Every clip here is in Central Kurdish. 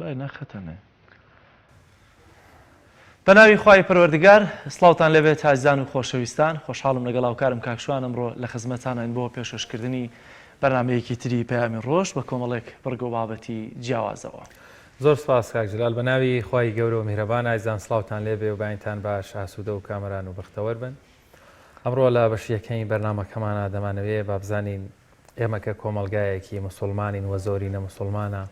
بای نەخەتەنێ. بە ناوی خوای پەروەردگار سڵاوتان لێبێت ئازیزان و خۆشەویستان خۆشحاڵم لەگەڵ هاوکارم کاک شوان ئەمڕۆ لە خزمەتانین بۆ پێشکەشکردنی بەرنامەیەکی تری پەیامی ڕۆژ بە کۆمەڵێک بڕگە و بابەتی جیاوازەوە. زۆر سوپاس کاک جلال بە ناوی خوای گەورە و میهرەبان ئازیزان سڵاوتان لێبێ و بەینتان باش ئاسوودە و کامەران و بەختەوەر بن ئەمڕۆ لە بەشی یەکەمی بەرنامەکەمانا دەمانەوێ با بزانین ئێمە کە کۆمەڵگایەکی موسوڵمانین و زۆرینە موسوڵمانە،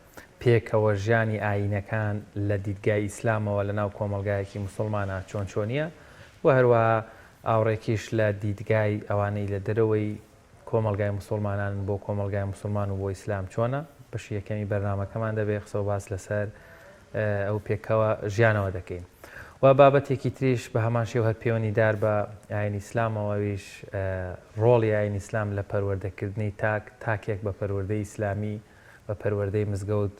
پێکەوە ژیانی ئایینەکان لە دیدگای ئیسلامەوە لە ناو کۆمەڵگایەکی موسوڵمانا چۆن چۆنییە و هەروەها ئاوڕێکیش لە دیدگای ئەوانەی لە دەرەوەی کۆمەڵگای موسوڵمانانن بۆ کۆمەڵگای موسوڵمان و بۆ ئیسلام چۆنە؟ بەشی یەکەمی بەرنامەکەمان دەبێ قسە و باس لەسەر ئەو پێکەوە ژیانەوە دەکەین و بابەتێکی تریش بە هەمان شێوە هەر پەیوەندیدار بە ئاین ئیسلامەوە ئەویش ڕۆڵی ئاین ئیسلام لە پەروەردەکردنی تاک تاکێک بە پەروەردەی ئیسلامی بە پەروەردەی مزگەوت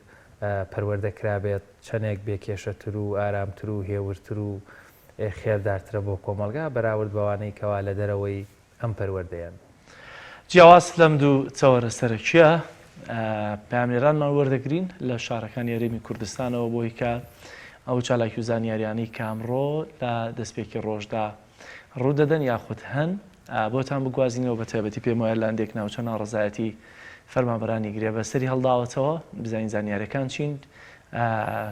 پەروەردە کرابێت چەندێک بێکێشەتر و ئارامتر و هێورتر و خێردارترە بۆ کۆمەڵگا بەراورد بەوانەی کەوا لە دەرەوەی ئەم پەروەردەیەن. جیاواز لەم دوو تەوەرە سەرەکییە، پەیامنێرانمان وەردەگرین لە شارەکانی هەرێمی کوردستانەوە بۆی کە ئەو چالاکی و زانیاریانەی کە ئەمڕۆ لە دەستپێکی ڕۆژدا ڕوودەدەن یاخود هەن بۆتان بگوازینەوە بە تایبەتی پێم وایە لە هەندێک ناوچە ناڕەزایەتی فەرمانبەرانی گرێبەست سەری هەڵداوەتەوە بزانین زانیاریەکان چین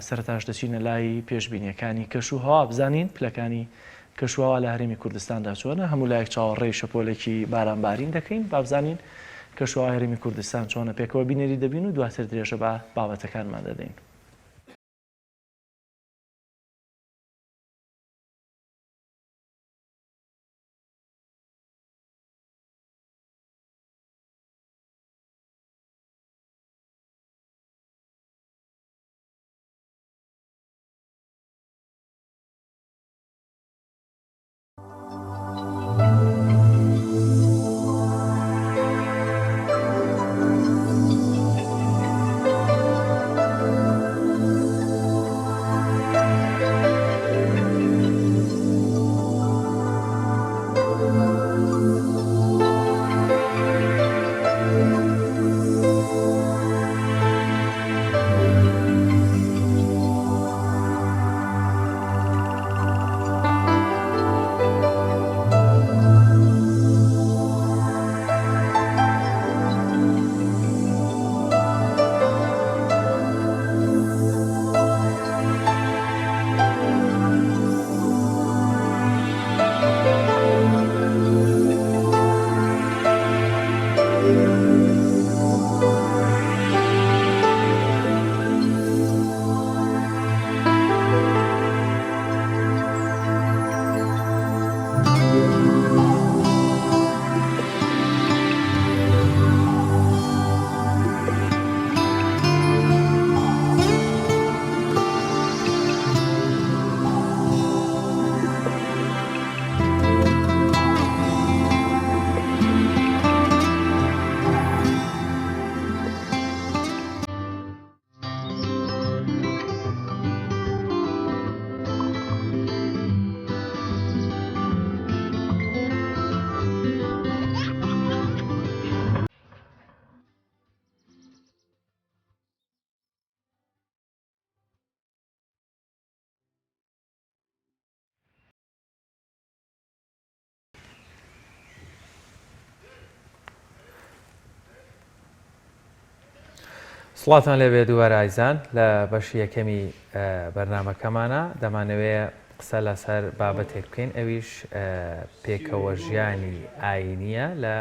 سەرەتاش دەچینە لای پێشبینیەکانی کەش و هەوا بزانین پلەکانی کەشوهەوا لە هەرێمی کوردستاندا چۆنە؟ هەموو لایەک چاوەڕێی شەپۆلێکی بارانبارین دەکەین، با بزانین کەشوهەوای هەرێمی کوردستان چۆنە، پێکەوە بینەری دەبین و دواتر درێژە بە بابەتەکانمان دەدەین. سڵاتان لێبێ دووبارە ئایزان لە بەشی یەکەمی بەرنمەکەمانە دەمانەوێ قسە لەسەر بابەتێک بکەین ئەویش پێکەوە ژیانی ئاینیە لە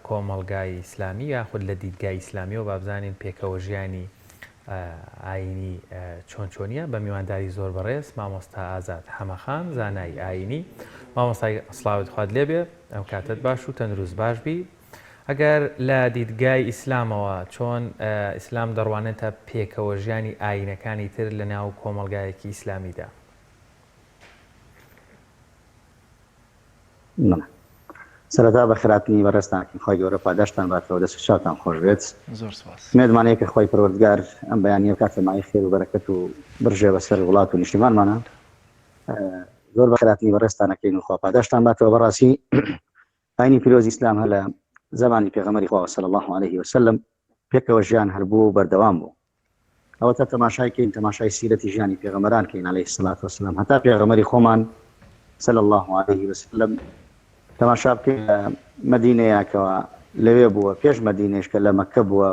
کۆمەڵگای ئیسلامی یاخود لە دیدگای ئیسلامیەوە با بزانین پێکەوە ژیانی ئایینی چۆن چۆنیە بە میوانداری زۆر بەڕێز مامۆستا ئازاد حەمەخان زانای ئایینی مامۆستای سڵاوت خوات لێبێ ئەم کاتت باش و تەندروست باش بی ئەگەر لە دیدگای ئیسلامەوە چۆن ئیسلام دەڕوانێتە پێکەوە ژیانی ئایینەکانی تر لە ناو کۆمەڵگایەکی ئیسلامیدا؟ بەڵێ سەرەتا بەخێرهاتنی بەڕێزتان ئەکەین خوای گەورە پاداشتان باتەوە دەست و چاوتان خۆش بێت زۆر سوپاس. ئومێدمان هەیە کە خوای پەروەردگار ئەم بەیانیە بکاتە مایەی خێر و بەرەکەت و بڕژێ بەسەر وڵات و نیشتیمانمانا زۆر بەخێرهاتنی بەڕێزتان ئەکەین و خوا پاداشتان باتەوە بەڕاستی ئاینی پیرۆزی ئیسلام هەر لە زەمانی پێغەمبەری خوا صلی الله علیه وسلم پێکەوە ژیان هەر بوو و بەردەوام بوو. ئەوەتا تەماشای کەین تەماشای سیرەتی ژیانی پێغەمبەران کەین علیه الصلاة والسلام هەتا پێغەمبەری خۆمان صلی الله علیه وسلم تەماشا بکەین لە مەدینەیە کەوا لەوێ بووە پێش مەدینەیش کە لە مەککە بووە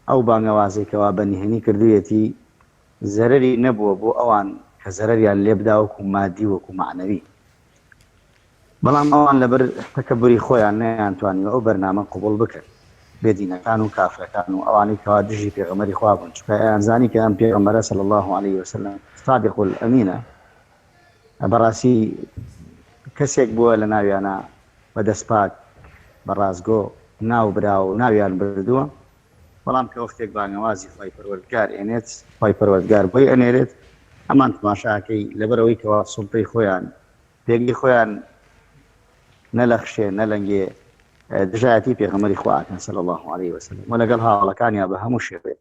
ئەو بانگەوازەی کەوا بە نهێنی کردوویەتی زەرەری نەبووە بۆ ئەوان کە زەرەریان لێ بدا وەکو مادی وەکو مەعنەوی بەڵام ئەوان لەبەر تەکەبوری خۆیان نەیانتوانیوە ئەو بەرنامە قبوڵ بکەن، بێدینەکان و کافرەکان و ئەوانەی کەوا دژی پێغەمبەری خوا بوون، چونکە ئەیانزانی کە ئەم پێغەمبەرە صلی اللە علیە وسلم صادق الامین ە، بەڕاستی کەسێک بووە لە ناویانا بە دەست پاک بە ڕاستگۆ ناو براوە و ناویان بردووە، بەڵام کە وەختێک بانگەوازی خوای پەروەردگار ئێنێت، خوای پەروەردگار بۆی ئەنێرێت، ئەمان تەماشاکەی لەبەرئەوەی کەوا سوڵتەی خۆیان پێگەی خۆیان نەلەخشێ نەلەنگێ دژایەتی پێغەمبەری خوا ئەکەن صلی الله علیه وسلم و لەگەڵ هاوڵەکانیا بە هەموو شێوەیەک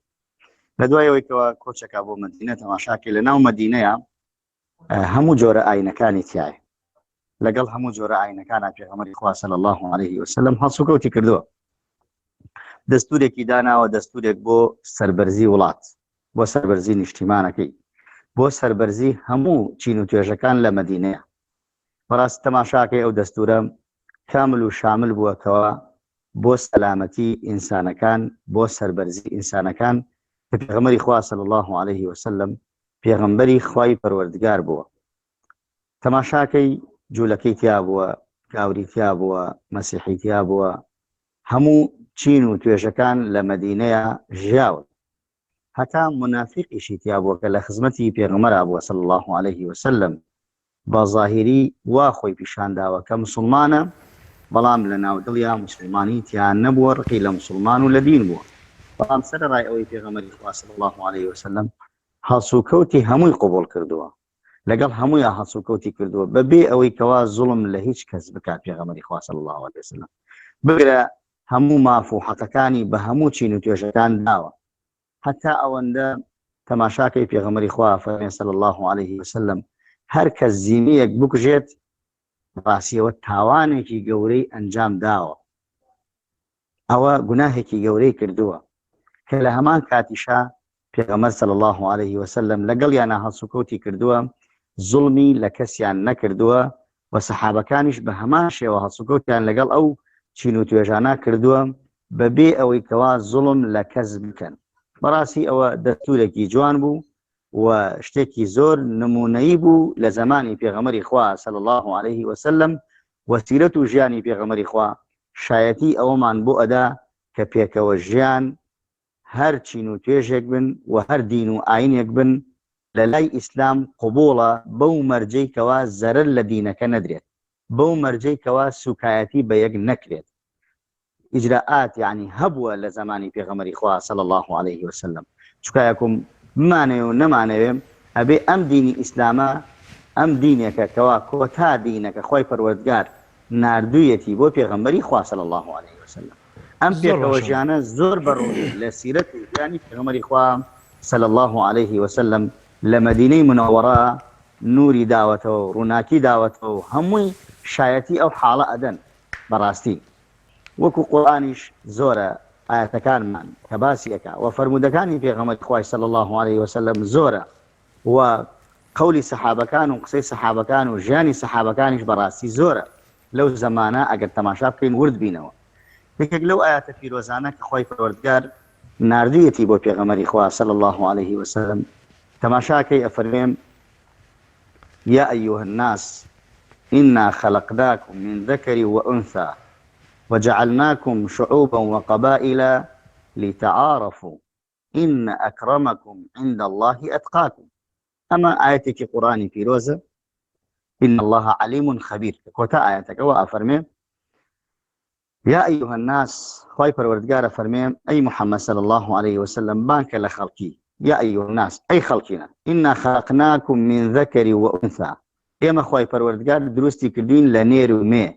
لە دوای ئەوەی کەوا کۆچەکە بۆ مەدینە تەماشاکەی لە ناو مەدینەیە هەموو جۆرە ئاینەکانی تایە لەگەڵ هەموو جۆرە ئاینەکانە پێغەمبەری خوا صلی الله علیه وسلم هەڵسوکەوتی کردووە دەستورێکی داناوە دەستورێک بۆ سەربەرزی وڵات بۆ سەربەرزی نیشتیمانەکەی، بۆ سەربەرزی هەموو چین و توێژەکان لە مەدینەیە. بەڕاستی تەماشاکەی ئەو دەستورە کامل و شامل بووە کەوا بۆ سەلامەتی ئینسانەکان، بۆ سەربەرزی ئینسانەکان کە پێغەمبەری خوا صلی اللە علیه وسلم پێغەمبەری خوای پەروەردگار بووە. تەماشاکەی جولەکەی تیا بووە، گاوری تیا بووە، مەسیحی تیا بووە، هەموو چین و توێژەکان لە مەدینەیە ژیاون. هەتا مونافیقیشی تیا بووە کە لە خزمەتی پێغەمبەرا بووە صلی اللە علیه وسلم بە زاهیری وا خۆی پیشان داوە کە مسوڵمانە بەڵام لە ناو دڵیا مسوڵمانی تیا نەبووە ڕقی لە مسوڵمان و لە دین بووە بەڵام سەرەڕای ئەوەی پێغەمبەری خوا صلی اللە علیه وسلم هەڵسوکەوتی هەمووی قبوڵ کردووە لەگەڵ هەموویا هەڵسوکەوتی کردووە بەبێ ئەوەی کەوا زوڵم لە هیچ کەس بکات پێغەمبەری خوا صلی اللە علیه وسلم بگرە هەموو ماف و حەقەکانی بە هەموو چین و توێژەکان داوە هەتا ئەوەندە تەماشاکەی پێغەمبەری خوا فەرمێ صلی الله علیه وسلم هەر کەس زیمیەک بکوژێت ڕاستیەوە تاوانێکی گەورەی ئەنجام داوە ئەوە گوناهێکی گەورەی کردووە کە لە هەمان کاتیشا پێغەمبەر صلی اللە علیه وسلم لەگەڵیانا هەڵسوکەوتی کردووە زوڵمی لە کەسیان نەکردووە و سەحابەکانیش بە هەمان شێوە هەڵسوکەوتیان لەگەڵ ئەو چین و توێژانە کردووە بەبێ ئەوەی کەوا زوڵم لە کەس بکەن بەڕاستی ئەوە دەستورێکی جوان بوو و شتێکی زۆر نمونەیی بوو لە زەمانی پێغەمبەری خوا صلی الله علیه وسلم و سیرەت و ژیانی پێغەمبەری خوا شایەتی ئەوەمان بۆ ئەدا کە پێکەوە ژیان هەر چین و توێژێک بن و هەر دین و ئاینێک بن لە لای ئیسلام قبوڵە بەو مەرجەی کەوا زەرەر لە دینەکە نەدرێت بەو مەرجەی کەوا سوکایەتی بە یەک نەکرێت ئیجرائات یعنی هەبووە لە زەمانی پێغەمبەری خوا صلی اللە علیه وسلم چونکە یەکم بمانەوێ و نەمانەوێ ئەبێ ئەم دینی ئیسلامە ئەم دینێکە کەوا کۆتا دینە کە خوای پەروەردگار ناردوویەتی بۆ پێغەمبەری خوا صلی اللە علیه وسلم ئەم زۆر پێکەوە باشە. ژیانە زۆر بە ڕوونی لە سیرەت و ژیانی پێغەمبەری خوا صلی اللە علیه وسلم لە مەدینەی منەوەڕە نوری داوەتەوە و ڕووناکی داوەتەوە و هەمووی شایەتی ئەو حاڵە ئەدەن بەڕاستی وەکو قورئانیش زۆرە ئایەتەکانمان کە باسی ئەکا وە فەرموودەکانی پێغەمبەری خوای صلی اللە علیه وسلم زۆرە وە قەولی سەحابەکان و قسەی سەحابەکان و ژیانی سەحابەکانیش بەڕاستی زۆرە لەو زەمانە ئەگەر تەماشا بکەین ورد بینەوە یەکێک لەو ئایەتە پیرۆزانە کە خوای پەروەردگار ناردوویەتی بۆ پێغەمبەری خوا صلی اللە علیه وسلم تەماشاکەی ئەفەرمێ یا ایها الناس انا خلقناکم من ذکر وانثی وجعلناکم شعوبا وقبائل لتعارفوا ان اکرمکم عند اللە اتقاکم ئەمە ئایەتێکی قورئانی پیرۆزە ان اللە علیم خبیر کە کۆتا ئایەتەکە وا ئەفەرمێ یا ایها الناس خوای پەروەردگار ئەفەرمێ ئەی محمد صلی اللە علیه وسلم بانکە لە خەڵکی یا ایها الناس ئەی خەڵکینە انا خلقناکم من ذکر وانثی ئێمە خوای پەروەردگار دروستی کردوین لە نێر و مێ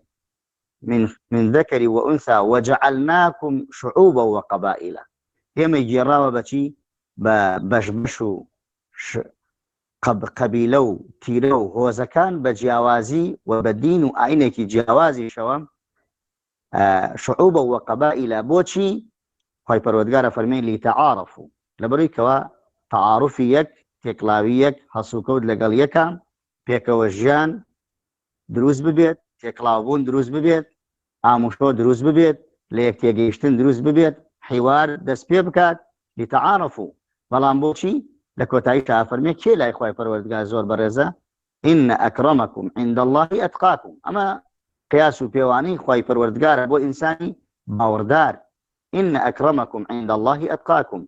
من من ذکر وانثی وجعلناکم شعوبا وقبائل ئێمەی گێڕاوە بەچی بە بەش بەش و قەبیلە و تیرە و هۆزەکان بە جیاوازی و بە دین و ئاینێکی جیاوازیشەوە شعوبە وقبائل بۆچی خی پەروەردگارە فەرمی لتعارفوا. لەبەروی کەوا تەعاروفی یەک، تێکڵاوی یەک، هەڵسوکەوت لەگەڵ یەکا، پێکەوە ژیان دروست ببێت، تێکڵاوبوون دروست ببێت، ئاموشۆ دروست ببێت، لەیەک تێگەیشتن دروست ببێت، حیوار دەست پێ بکات، لتعارفوا، بەڵام بۆچی؟ لە کۆتاییشا ئەفەرمێ کێ لای خوای پەروەردگار زۆر بەڕێزە؟ ان اکرمکم عند اللە اتقاکم، ئەمە قیاس و پێوانەی خوای پەروەردگارە بۆ ئینسانی باوەڕدار، ان اکرمکم عند اللە اتقاکم،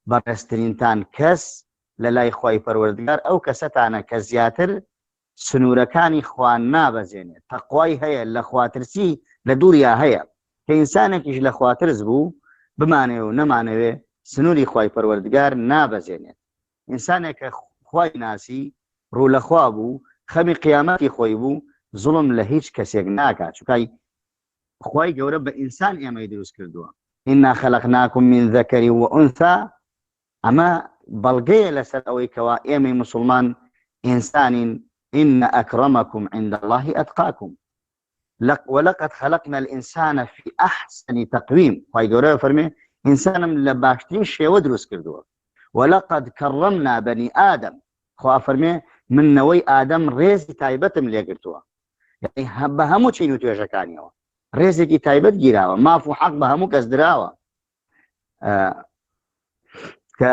بەڕێزترینتان کەس لە لای خوای پەروەردگار ئەو کەسەتانە کە زیاتر سنوورەکانی خوا نابەزێنێت، تەقوای هەیە، لە خواترسی لە دڵیا هەیە، کە ئینسانێکیش لە خواترس بوو بمانەوێ و نەمانەوێ سنووری خوای پەروەردگار نابەزێنێت، ئینسانێک کە خوای ناسی، ڕوو لە خوا بوو، خەمی قیامەتی خۆی بوو، زوڵم لە هیچ کەسێک ناکات، چونکە خوای گەورە بە ئینسان ئێمەی دروست کردووە، انا خلقناکم من ذکر و انثی، ئەمە بەڵگەیە لەسەر ئەوەی کەوا ئێمەی موسڵمان ئینسانین، ان اکرمکم عند اللە اتقاکم، ولقد خلقنا الانسان فی احسن تقویم، خوای گەورە فەرمێ ئینسانم لە باشترین شێوە دروست کردووە، ولقد کرمنا بنی آدم، خوا فەرمێ من نەوەی ئادەم ڕێزی تایبەتم لێگرتووە، یعنی بە هەموو چین و توێژەکانیەوە ڕێزێکی تایبەت گیراوە، ماف و حەق بە هەموو کەس دراوە. کە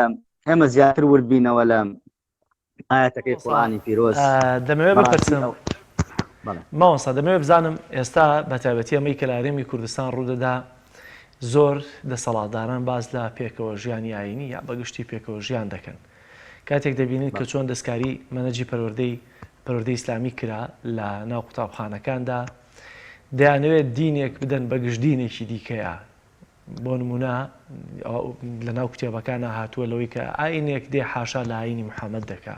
ئێمە زیاتر ورد بینەوە لە ئاەتەکەی قورئانی پیرۆز دەمەوێت بپرسم مامۆستا دەمەوێت بزانم ئێستا بە تایبەتی ئەمەی کە لە هەرێمی کوردستان ڕوودەدا زۆر دەسەڵاتداران باس لە پێکەوە ژیانی ئاینی یا بەگشتی پێکەوە ژیان دەکەن کاتێک دەبینین کە چۆن دەستکاری مەنەجی پەروەردەی پەروەردەی ئیسلامی کرا لە ناو قوتابخانەکاندا دەیانەوێت دینێک بدەن بە گشت دینێکی دیکەیە بۆ نموونە لەناو کتێبەکانا هاتووە لەوەی کە ئاینێک دێ حاشا لە ئاینی محەممەد دەکا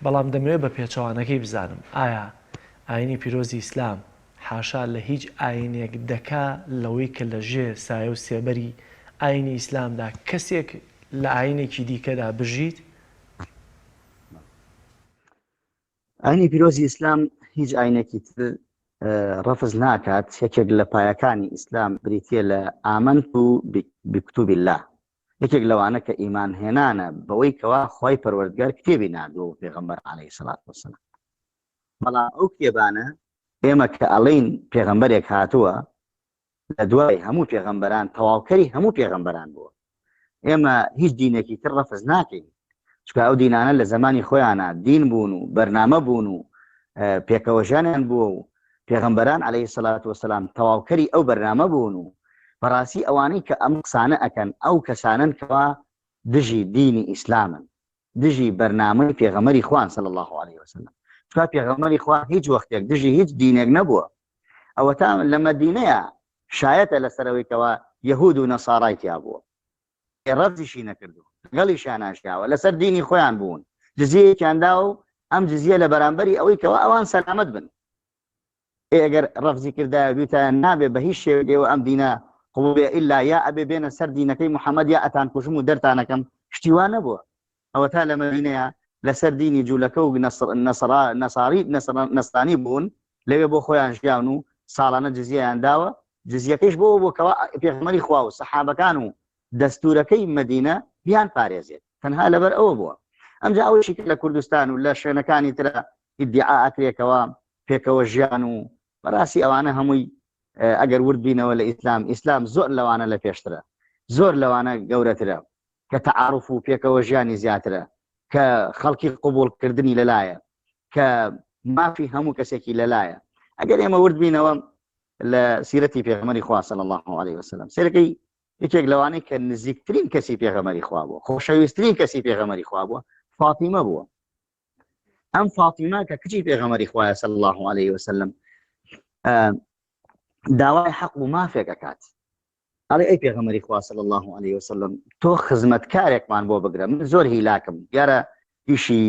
بەڵام دەمەوێت بە پێچەوانەکەی بزانم ئایا ئاینی پیرۆزی ئیسلام حاشا لە هیچ ئاینێک دەکا لەوەی کە لە ژێر سایە و سێبەری ئاینی ئیسلامدا کەسێک لە ئاینێکی دیکەدا بژیت؟ ئاینی پیرۆزی ئیسلام هیچ ئاینێکی تر ڕەفز ناکات یەکێک لە پایەکانی ئیسلام بریتە لە آمنت بکتب الله یەکێک لەوانە کە ئیمان هێنانە بەوەی کەوا خوای پەروەردگار کتێبی ناردووە و پێغەمبەر عەلەیهی سەڵات وەسەلام بەڵام ئەو کتێبانە ئێمە کە ئەڵێین پێغەمبەرێک هاتووە لە دوای هەموو پێغەمبەران تەواوکەری هەموو پێغەمبەران بووە ئێمە هیچ دینێکی تر ڕەفز ناکەین چونکە ئەو دینانە لە زمانی خۆیانە دین بوون و بەرنامە بوون و پێکەوەژیانیان بووە و پێغەمبەران عەلەیهی سەلات وەسەلام تەواوکەری ئەو بەرنامە بوون و بەڕاستی ئەوانەی کە ئەم قسانە ئەکەن ئەو کەسانن کەوا دژی دینی ئیسلامن دژی بەرنامەی پێغەمبەری خوان صلی الله علیه وسلم چونکە پێغەمبەری خوا هیچ وەختێک دژی هیچ دینێک نەبووە ئەوەتا لە مەدینەیە شایەتە لەسەرەوەی کەوا یەهود و نەسارای تیا بووە ڕەفزیشی نەکردو لەگەڵیشیان ناشیاوە لەسەر دینی خۆیان بوون جزیەیەکیان دا و ئەم جزیە لە بەرامبەری ئەوەی کەوا ئەوان سەلامەت بن ئەگەر ڕەفزی کردایە بیتایە نابێ بە هیچ شێوەیەک ئێوە ئەم دینە قبوڵ بێ ئیلا یا ئەبێ بێنە سەر دینەکەی محەممەد یا ئەتان کوژم و دەرتانەکەم شتی وا نەبووە ئەوەتا لە مەدینەیە لەسەر دینی جوولەکە و نەساری نەسرانی بوون لەوێ بۆ خۆیان ژیاون و ساڵانە جزیەیان داوە جزیەکەیش بۆ بۆ کەوا پێغەمبەری خوا و سەحابەکان و دەستورەکەی مەدینە بیان پارێزێت تەنها لەبەر ئەوە بووە ئەمجا ئەوەشی کە لە کوردستان و لە شوێنەکانی ترە ئیدعا ئەکرێکەوە پێکەوە ژیان و بەڕاستی ئەوانە هەمووی ئەگەر ورد بینەوە لە ئیسلام ئیسلام زۆر لەوانە لە پێشترە زۆر لەوانە گەورەترە کە تەعاروف و پێکەوە ژیانی زیاترە کە خەڵکی قبوڵکردنی لەلایە کە مافی هەموو کەسێکی لەلایە ئەگەر ئێمە ورد بینەوە لە سیرەتی پێغەمبەری خوا صلی الله علیه وسلم سەرەکەی یەکێک لەوانەی کە نزیکترین کەسی پێغەمبەری خوا بووە خۆشەویسترین کەسی پێغەمبەری خوا بووە فاتیمە بووە ئەم فاتیمە کە کچی پێغەمبەری خوایە صلی الله علیه وسلم داوای حەق و مافێک ئەکات ئەڵێ ئەی پێغەمبەری خوا صلی الله علیه وسلم تۆ خزمەتکارێکمان بۆ بگرە من زۆر هیلاکم دیارە ئیشی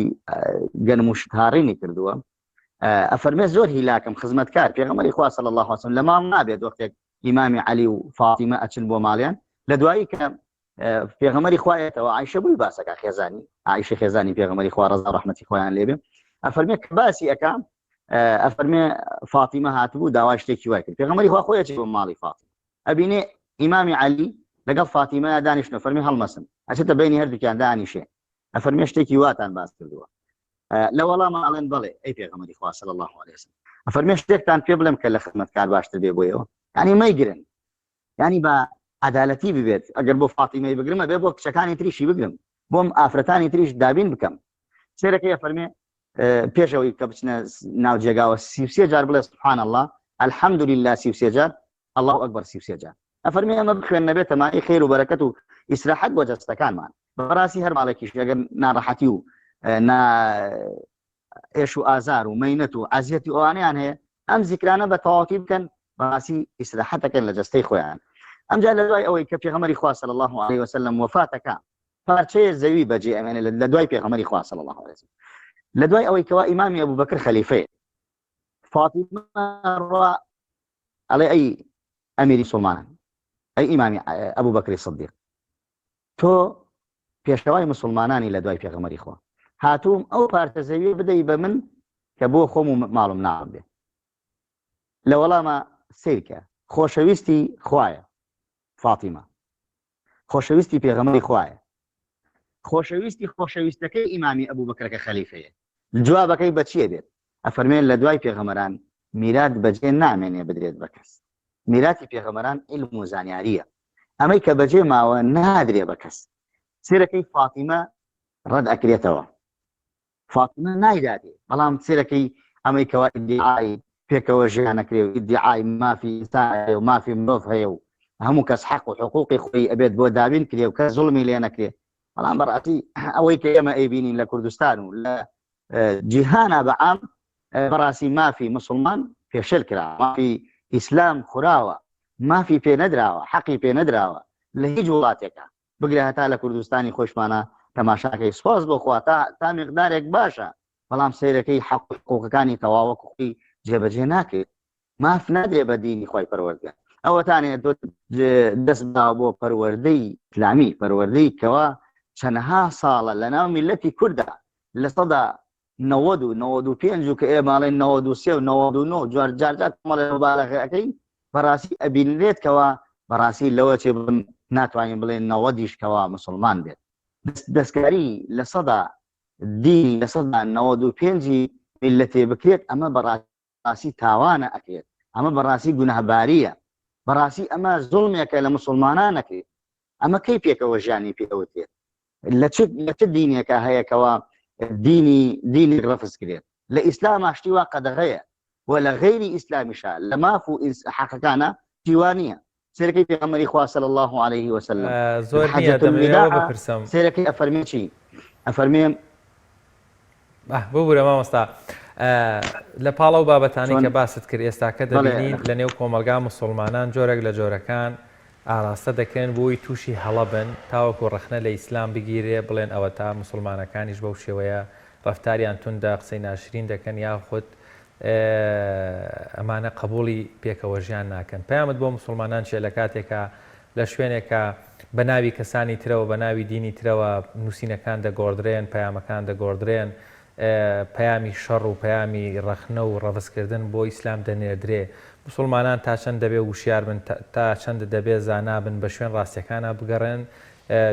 گەنم و شتهاڕینی کردووە ئەفەرمێ زۆر هیلاکم خزمەتکار پێغەمبەری خوا صلی الله علیه وسلم لە ماڵ نابێت وەختێک ئیمامی عەلی و فاتیمە ئەچن بۆ ماڵیان لە دوایی کە پێغەمبەری خوایەتەوە عیشە بووی باسەکە خێزانی عیشە خێزانی پێغەمبەری خوا ڕەزا ڕەحمەتی خۆیان لێبێ ئەفەرمێ کە باسی ئەکا ئەفەرمێ فاتیمە هاتبوو داوای شتێکی وای کرد پێغەمبەری خوا خۆی ئەچێ بۆ ماڵی فاتیمە ئەبینێ ئیمامی عەلی. لەگەڵ فاتیمەیا دانیشتن فەرمی هەڵمەسن ئەچێتە بینی هەردووکیان دانیشێ ئەفەرمێ شتێکی واتان باس کردووە لە وەڵامە ئەڵێن بەڵێ ئەی پێغەمبەری خوا صلی الله علیه وسلم ئەفەرمێ شتێکتان پێ بڵێم کە لە خزمەتکار باشتر بێ بۆیەوە یعنی مەیگرن یعنی بە عدالەتی ببێت ئەگەر بۆ فاتیمەی بگرمە بێ بۆ کچەکانی تریشی بگرم بۆم ئافرەتانی تریش دابین بکەم سێرەکەی فەرمێ پێشەوەی کە بچنە ناو جێگاوە 33 جار بڵێ سبحان الله الحمد لله 33 جار الله اکبر 33 جار ئەفەرمی ئەمە بخوێن نەبێتە مای خێر و بەرەکەت و ئیسراحەت بۆ جەستەکانمان بەڕاستی هەر ماڵێکیش ئەگەر ناڕەحەتی و نا ئێش و ئازار و مەینەت و ئازیەتی ئەوانیان هەیە ئەم زیکرانە بە تەواوەتی بکەن بەڕاستی ئیسراحەتەکەن لە جەستەی خۆیان ئەمجا لە دوای ئەوەی کە پێغەمبەری خوا صلی الله علیه وسلم وفاتەکە پارچەیە زەوی بەجێ ئەمێنێ لە دوای پێغەمبەری خوا صلی الله علیه وسلم لە دوای ئەوەی کەوا ئیمامی ئەبوو بەکر خەلیفەیە فاتیمە ڕوا ئەڵێ ئەی ئەمیری مسلمانان ئەی ئیمامی ئەبوو بەکری صدیق تۆ پێشەوای مسلمانانی لە دوای پێغەمبەری خوا هاتووم ئەو پارچە زەویە بدەی بە من کە بۆ خۆم و ماڵم ناڵم بێ لە وەڵامە سیرکە خۆشەویستی خوایە فاتیمە خۆشەویستی پێغەمبەری خوایە خۆشەویستی خۆشەویستەکەی ئیمامی ئەبوو بەکرەکە خەلیفەیە جوابەکەی بەچیە بێت ئەفەرمێن لە دوای پێغەمەران میرات بەجێ نامێنێ بدرێت بە کەس میراتی پێغەمەران علم و زانیاریە ئەمەی کە بەجێ ماوە نادرێ بە کەس سێرەکەی فاتیمە ڕەت ئەکرێتەوە فاتیمە نایداتێ بەڵام سێرەکەی ئەمەی کەوا ئیدعای پێکەوە ژیانەکرێ و ئیدعای مافی ئینسان هەیە و مافی مرۆڤ هەیە و هەموو کەس حەق و حقوقی خۆی ئەبێت بۆ دابین کرێ و کەس زوڵمی لێ نەکرێ بەڵام بەڕاستی ئەوەی کە ئێمە ئەیبینین لە کوردستان و لە جیهانا بە عام بەڕاستی مافی مسلمان پێشێل کرا مافی ئیسلام خوراوە مافی پێ نەدراوە حەقی پێ نەدراوە لە هیچ وڵاتێکە بگرە هەتا لە کوردستانی خۆشمانە تەماشاکەی سپاس بۆ خوا تا تا مقدارێک باشە بەڵام سەیرەکەی حەق و حقوقەکانی تەواوەکو خۆی جێبەجێ ناکرێت ماف نادرێ بە دینی خوای پەروەردگار ئەوەتانێ تۆ دەست باوە بۆ پەروەردەی ئیسلامی پەروەردەی کەوا چەنەها ساڵە لە ناو میلەتی کووردا لە سەدا 90 و 95 و کە ئێماڵێن 93 و 99 جوار جارجار کۆمەڵێ مبالغەکەین بەڕاستی ئەبینرێت کەوا بەڕاستی لەوە چێ بم ناتوانین بڵێن نەوەدیش کەوا مسلمان بێت دەستکاری لە سەدا دینی لە سەدا 95 میلەتێ بکرێت ئەمە بەڕاستی بەڕاستی تاوانە ئەکرێت ئەمە بەڕاستی گوناهباریە بەڕاستی ئەمە زوڵمێکە لە مسلمانان ئەکرێت ئەمە کەی پێکەوە ژیانی پێ ئەوترێت لە چ لە چ دینێکە هەیە کەوا دینی دینی ڕەفز کرێت لە ئیسلام شتی وا قەدەغەیە و لە غەیری ئیسلامیشا لە ماف و حەقەکانە شتی وا نییە سێرەکەی پێغەمبەری خوا صلی الله علیه وسلم زۆر نییە دەمەوێ بپرسم سێرەکەی ئەفەرمێ چی ئەفەرمێ ببورە مامۆستا لە پاڵ ئەو بابەتانەی کە باست کرد ئێستاکە دەبینین لە نێو کۆمەڵگا مسلمانان جۆرێک لە جۆرەکان ئاراستە دەکرێن بۆی تووشی هەڵە بن تاوەکو ڕەخنە لە ئیسلام بگیرێ بڵێن ئەوەتا مسلمانەکانیش بەو شێوەیە ڕەفتاریان توندە قسەی ناشرین دەکەن یاخود ئەمانە قبوڵی پێکەوەژیان ناکەن. پەیامت بۆ موسوڵمانان چیە لە کاتێکا لە شوێنێکا بە ناوی کەسانی ترەوە بە ناوی دینی ترەوە نووسینەکان دەگۆڕدرێن پەیامەکان دەگۆڕدرێن پەیامی شەڕ و پەیامی ڕەخنە و ڕەفزکردن بۆ ئیسلام دەنێردرێ موسوڵمانان تا چەند دەبێ وشیار بن تا چەند دەبێ زانا بن بە شوێن ڕاستیەکانا بگەڕێن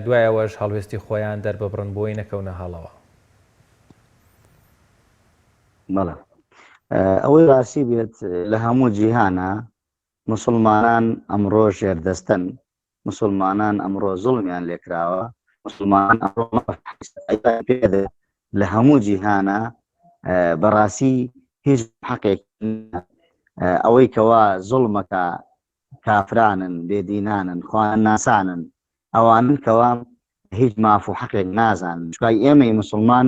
دوای ئەوەش هەڵوێستی خۆیان دەرببڕن بۆی نەکەونە هەڵەوە. بەڵێ ئەوەی ڕاستی بێت لە هەموو جیهانە مسلمانان ئەمڕۆ ژێردەستن مسلمانان ئەمڕۆ زوڵمیان لێکراوە مسلمان ئەمڕۆ پێدە لە هەموو جیهانە بەڕاستی هیچ حەقێک ئەوەی کەوا زوڵمەکە کافرانن بێدینانن خوان ناسانن ئەوانن کەوا هیچ ماف و حەقێک نازانن چکای ئێمەی مسلمان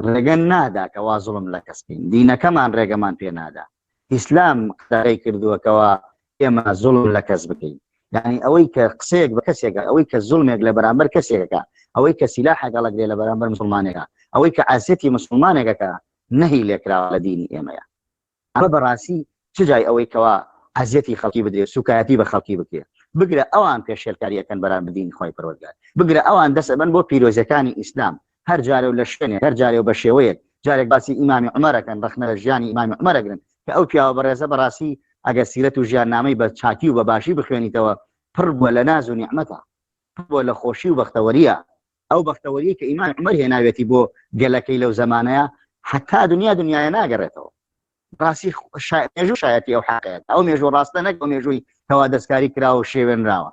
ڕێگە نادا کەوا زوڵم لە کەس بکەین دینەکەمان ڕێگەمان پێ نادا ئیسلام قدارەی کردووە کەوا ئێمە زوڵم لە کەس بکەین یعنی ئەوەی کە قسەیەک بە کەسێکە ئەوەی کە زوڵمێک لە بەرامبەر کەسێکەکە ئەوەی کە سیلاحێک هەڵەگرێ لە بەرامبەر مسلمانێکە ئەوەی کە ئازیەتی مسلمانێکەکە نەهی لێکراوە لە دینی ئێمەیە ئەمە بەڕاستی چ جای ئەوەی کەوا ئەزیەتی خەڵکی بدرێ سوکایەتی بە خەڵکی بکرێ بگرە ئەوان پێشێلکاری ئەکەن بەرامبەر دینی خوای پەروەردگار بگرە ئەوان دەست ئەبەن بۆ پیرۆزیەکانی ئیسلام هەر جارێ و لە شوێنێک هەر جارێ و بە شێوەیەک جارێک باسی ئیمامی عومەر ئەکەن ڕەخنە لە ژیانی ئیمامی عومەر ئەگرن کە ئەو پیاوە بەڕێزە بەڕاستی ئەگەر سیرەت و ژیاننامەی بە چاکی و بە باشی بخوێنیتەوە. پڕ بووە لە ناز و نیعمەتە، پڕ بووە لە خۆشی و بەختەوەرییە، ئەو بەختەوەریەی کە ئیمام عومەر هێناوێتی بۆ گەلەکەی لەو زەمانەیە هەتا دنیا دنیایە ناگەڕێتەوە. ڕاستی مێژوو شایەتی ئەو حەقەیە، ئەو مێژوو ڕاستە نەک ئەو مێژووی کەوا دەستکاری کراوە و شێوێنراوە.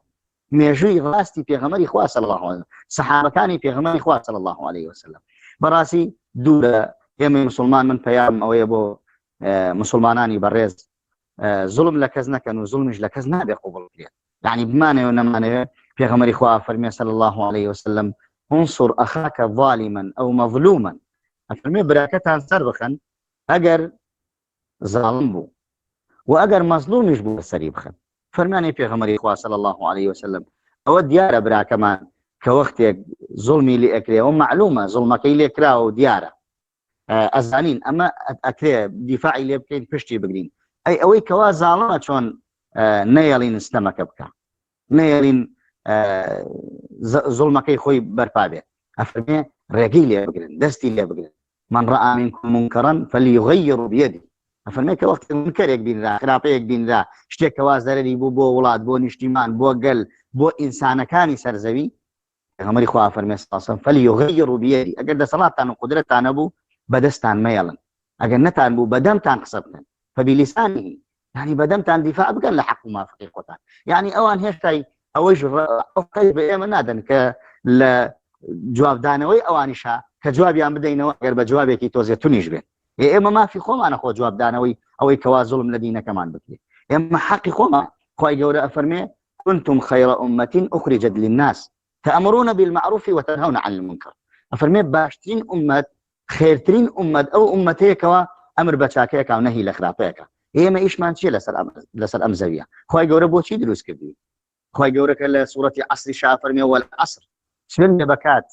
مێژووی ڕاستی پێغەمبەری خوا صلی الله علیه وسلم، سەحابەکانی پێغەمبەری خوا صلی الله علیه وسلم. بەڕاستی دوورە ئێمەی مسلمان من پەیامم ئەوەیە بۆ مسلمانانی بەڕێز زوڵم لە کەس نەکەن و زوڵمیش لە کەس نابێ قوبڵ بکرێت یعنی بمانەوە نەمانەوێ پێغەمبەری خوا فەرمێ صلی الله علیه وسلم انصر اخاك ظالما او مظلوما ئەفەرمێ براکەتان سەر بخەن ئەگەر زاڵم بوو و ئەگەر مەزلومیش بوو سەری بخەن فەرمانی پێغەمبەری خوا صلی الله علیه وسلم ئەوە دیارە براکەمان کە وەختێک زوڵمی لێ ئەکرێ و معلومە زوڵمەکەی لێ کراوە و دیارە ئەزانین ئەمە ئەکرێ دیفاعی لێ بکەین پشتی بگرین ئەی ئەوەی کەوا زاڵمە چۆن نەیەڵین ستەمەکە بکە نەیەڵین زوڵمەکەی خۆی بەرپا بێت ئەفەرمێ ڕێگەی لێ بگرن دەستی لێ بگرن من رأى منكم منكرا فليغير بيده ئەفەرمێ کە وەختی منکەرێک بینرا خراپەیەک بینرا شتێک کەوا زەرەری بوو بۆ وڵات بۆ نیشتیمان بۆ گەل بۆ ئینسانەکانی سەرزەوی پێغەمبەری خوا فەرمێ صلی الله علیه و فلیغیر بیدی ئەگەر دەسەڵاتتان و قودرەتتان نەبوو بەدەستتان مەیەڵن ئەگەر نەتان بوو بەدەمتان قسە بکەن فبلسانه یعنی بەدەمتان دیفاع بکەن لە حەق و مافەکەی خۆتان یعنی ئەوان هێشتای ئەوەیش ئەوقەی بە ئێمە نادەن کە لە جوابدانەوەی ئەوانیشا کە جوابیان بدەینەوە ئەگەر بە جوابێکی تۆزێ تونیش بێت ئێمە مافی خۆمانە خۆ جوابدانەوەی ئەوەی کەوا زوڵم لە دینەکەمان بکرێت ئێمە حەقی خۆمان خوای گەورە ئەفەرمێ كنتم خير أمة أخرجت للناس تأمرون بالمعروف وتنهون عن المنكر ئەفەرمێ باشترین ئومەت خێرترین ئومەت ئەو ئومەتەیە کەوا ئەمر بە چاکەیەکە و نەهی لە خراپەیەکە ئێمە ئیشمان چییە لەسەر ئەم لەسەر ئەم زەویە خوای گەورە بۆچی دروست کردووی خوای گەورە کە لە سوڕەتی عەسری شا فەرمێ والعصر سوێند بە کات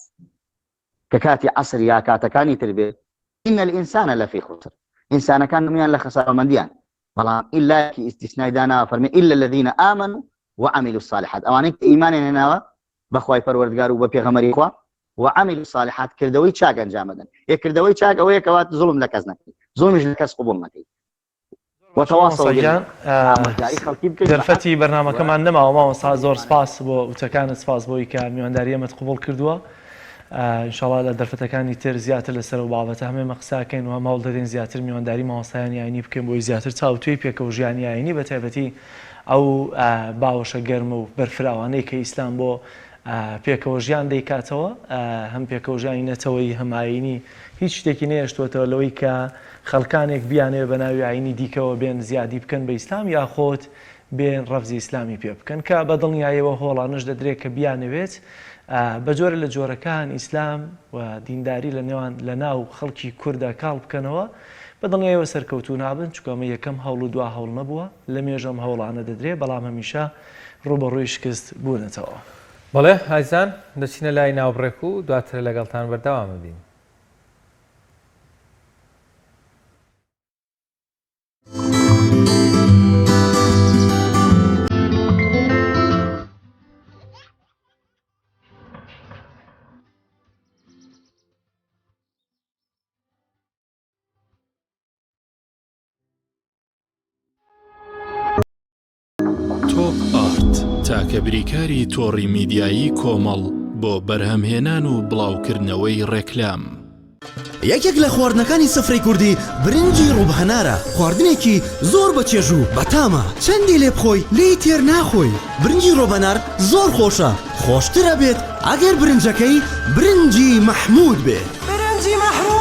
کە کاتی عەسر یا کاتەکانی تر بێت إن الإنسان لفی خسر ئینسانەکان هەموویان لە خەسارەمەندیان بەڵام ئیلا کی ئیستیسنای داناوە فەرمی إلا الذين آمنوا وعملوا الصالحات ئەوانەی کە ئیمانیان هێناوە بە خوای پەروەردگار و بە پێغەمبەری خوا وعملوا الصالحات کردەوەی چاک ئەنجام بدەن یە کردەوەی چاک ئەوەیە کەوا زوڵم لە کەس نەکەی زوڵمیش لە کەس قبوڵ نەکەی وتواصوا گیان دەرفەتی بەرنامەکەمان نەماوە مامۆستا زۆر سپاس بۆ وتەکانت سپاس بۆی کە میوانداری ئێمەت قبوڵ کردووە ئینشاڵا لە دەرفەتەکانی تر زیاتر لەسەر ئەو بابەتە هەم ئێمە قساکەین و هەم هەوڵ دەدەین زیاتر میوانداری مامۆستایانی ئاینی بکەین بۆی زیاتر تاوتوێی پێکەوە ژیانی ئاینی بە تایبەتی ئەو باوەشە گەرمە و بەرفراوانەی کە ئیسلام بۆ پێکەوە ژیان دەیکاتەوە هەم پێکەوە ژیانی نەتەوەیی هەم ئاینی هیچ شتێکی نەهێشتووەتەوە لەوەی کە خەڵکانێک بیانەوێت بە ناوی ئاینی دیکەوە بێن زیادی بکەن بە ئیسلام یاخۆد بێن ڕەفزی ئیسلامی پێ بکەن کە بە دڵنیایەوە هۆڵانەش دەدرێت کە بیانەوێت بە جۆرە لە جۆرەکان ئیسلام و دینداری لە نێوان لە ناو خەڵکی کوردا کاڵ بکەنەوە بە دڵنیایەوە سەرکەوتوو نابن چونکە ئەمە یەکەم هەوڵ و دوا هەوڵ نەبووە لە مێژە ئەم هەوڵانە دەدرێ بەڵام هەمیشە ڕووبەڕووی شکست بوونەتەوە. بەڵێ ئازیزان دەچینە لای ناوبڕێک و دواتر لەگەڵتان بەردەوام ئەبین. تۆپ ئارت تاکە بریکاری تۆڕی میدیایی کۆمەڵ بۆ بەرهەمهێنان و بڵاوکردنەوەی ڕێکلام. یەکێک لە خواردنەکانی سفرەی کوردی برنجی ڕوب هەنارە، خواردنێکی زۆر بە چێژ و بەتامە، چەندی لێ بخۆی لێی تێر ناخۆی، برنجی ڕۆب هەنار زۆر خۆشە، خۆشتر ئەبێت ئەگەر برنجەکەی برنجی مەحمود بێت. برنجی مەحمود.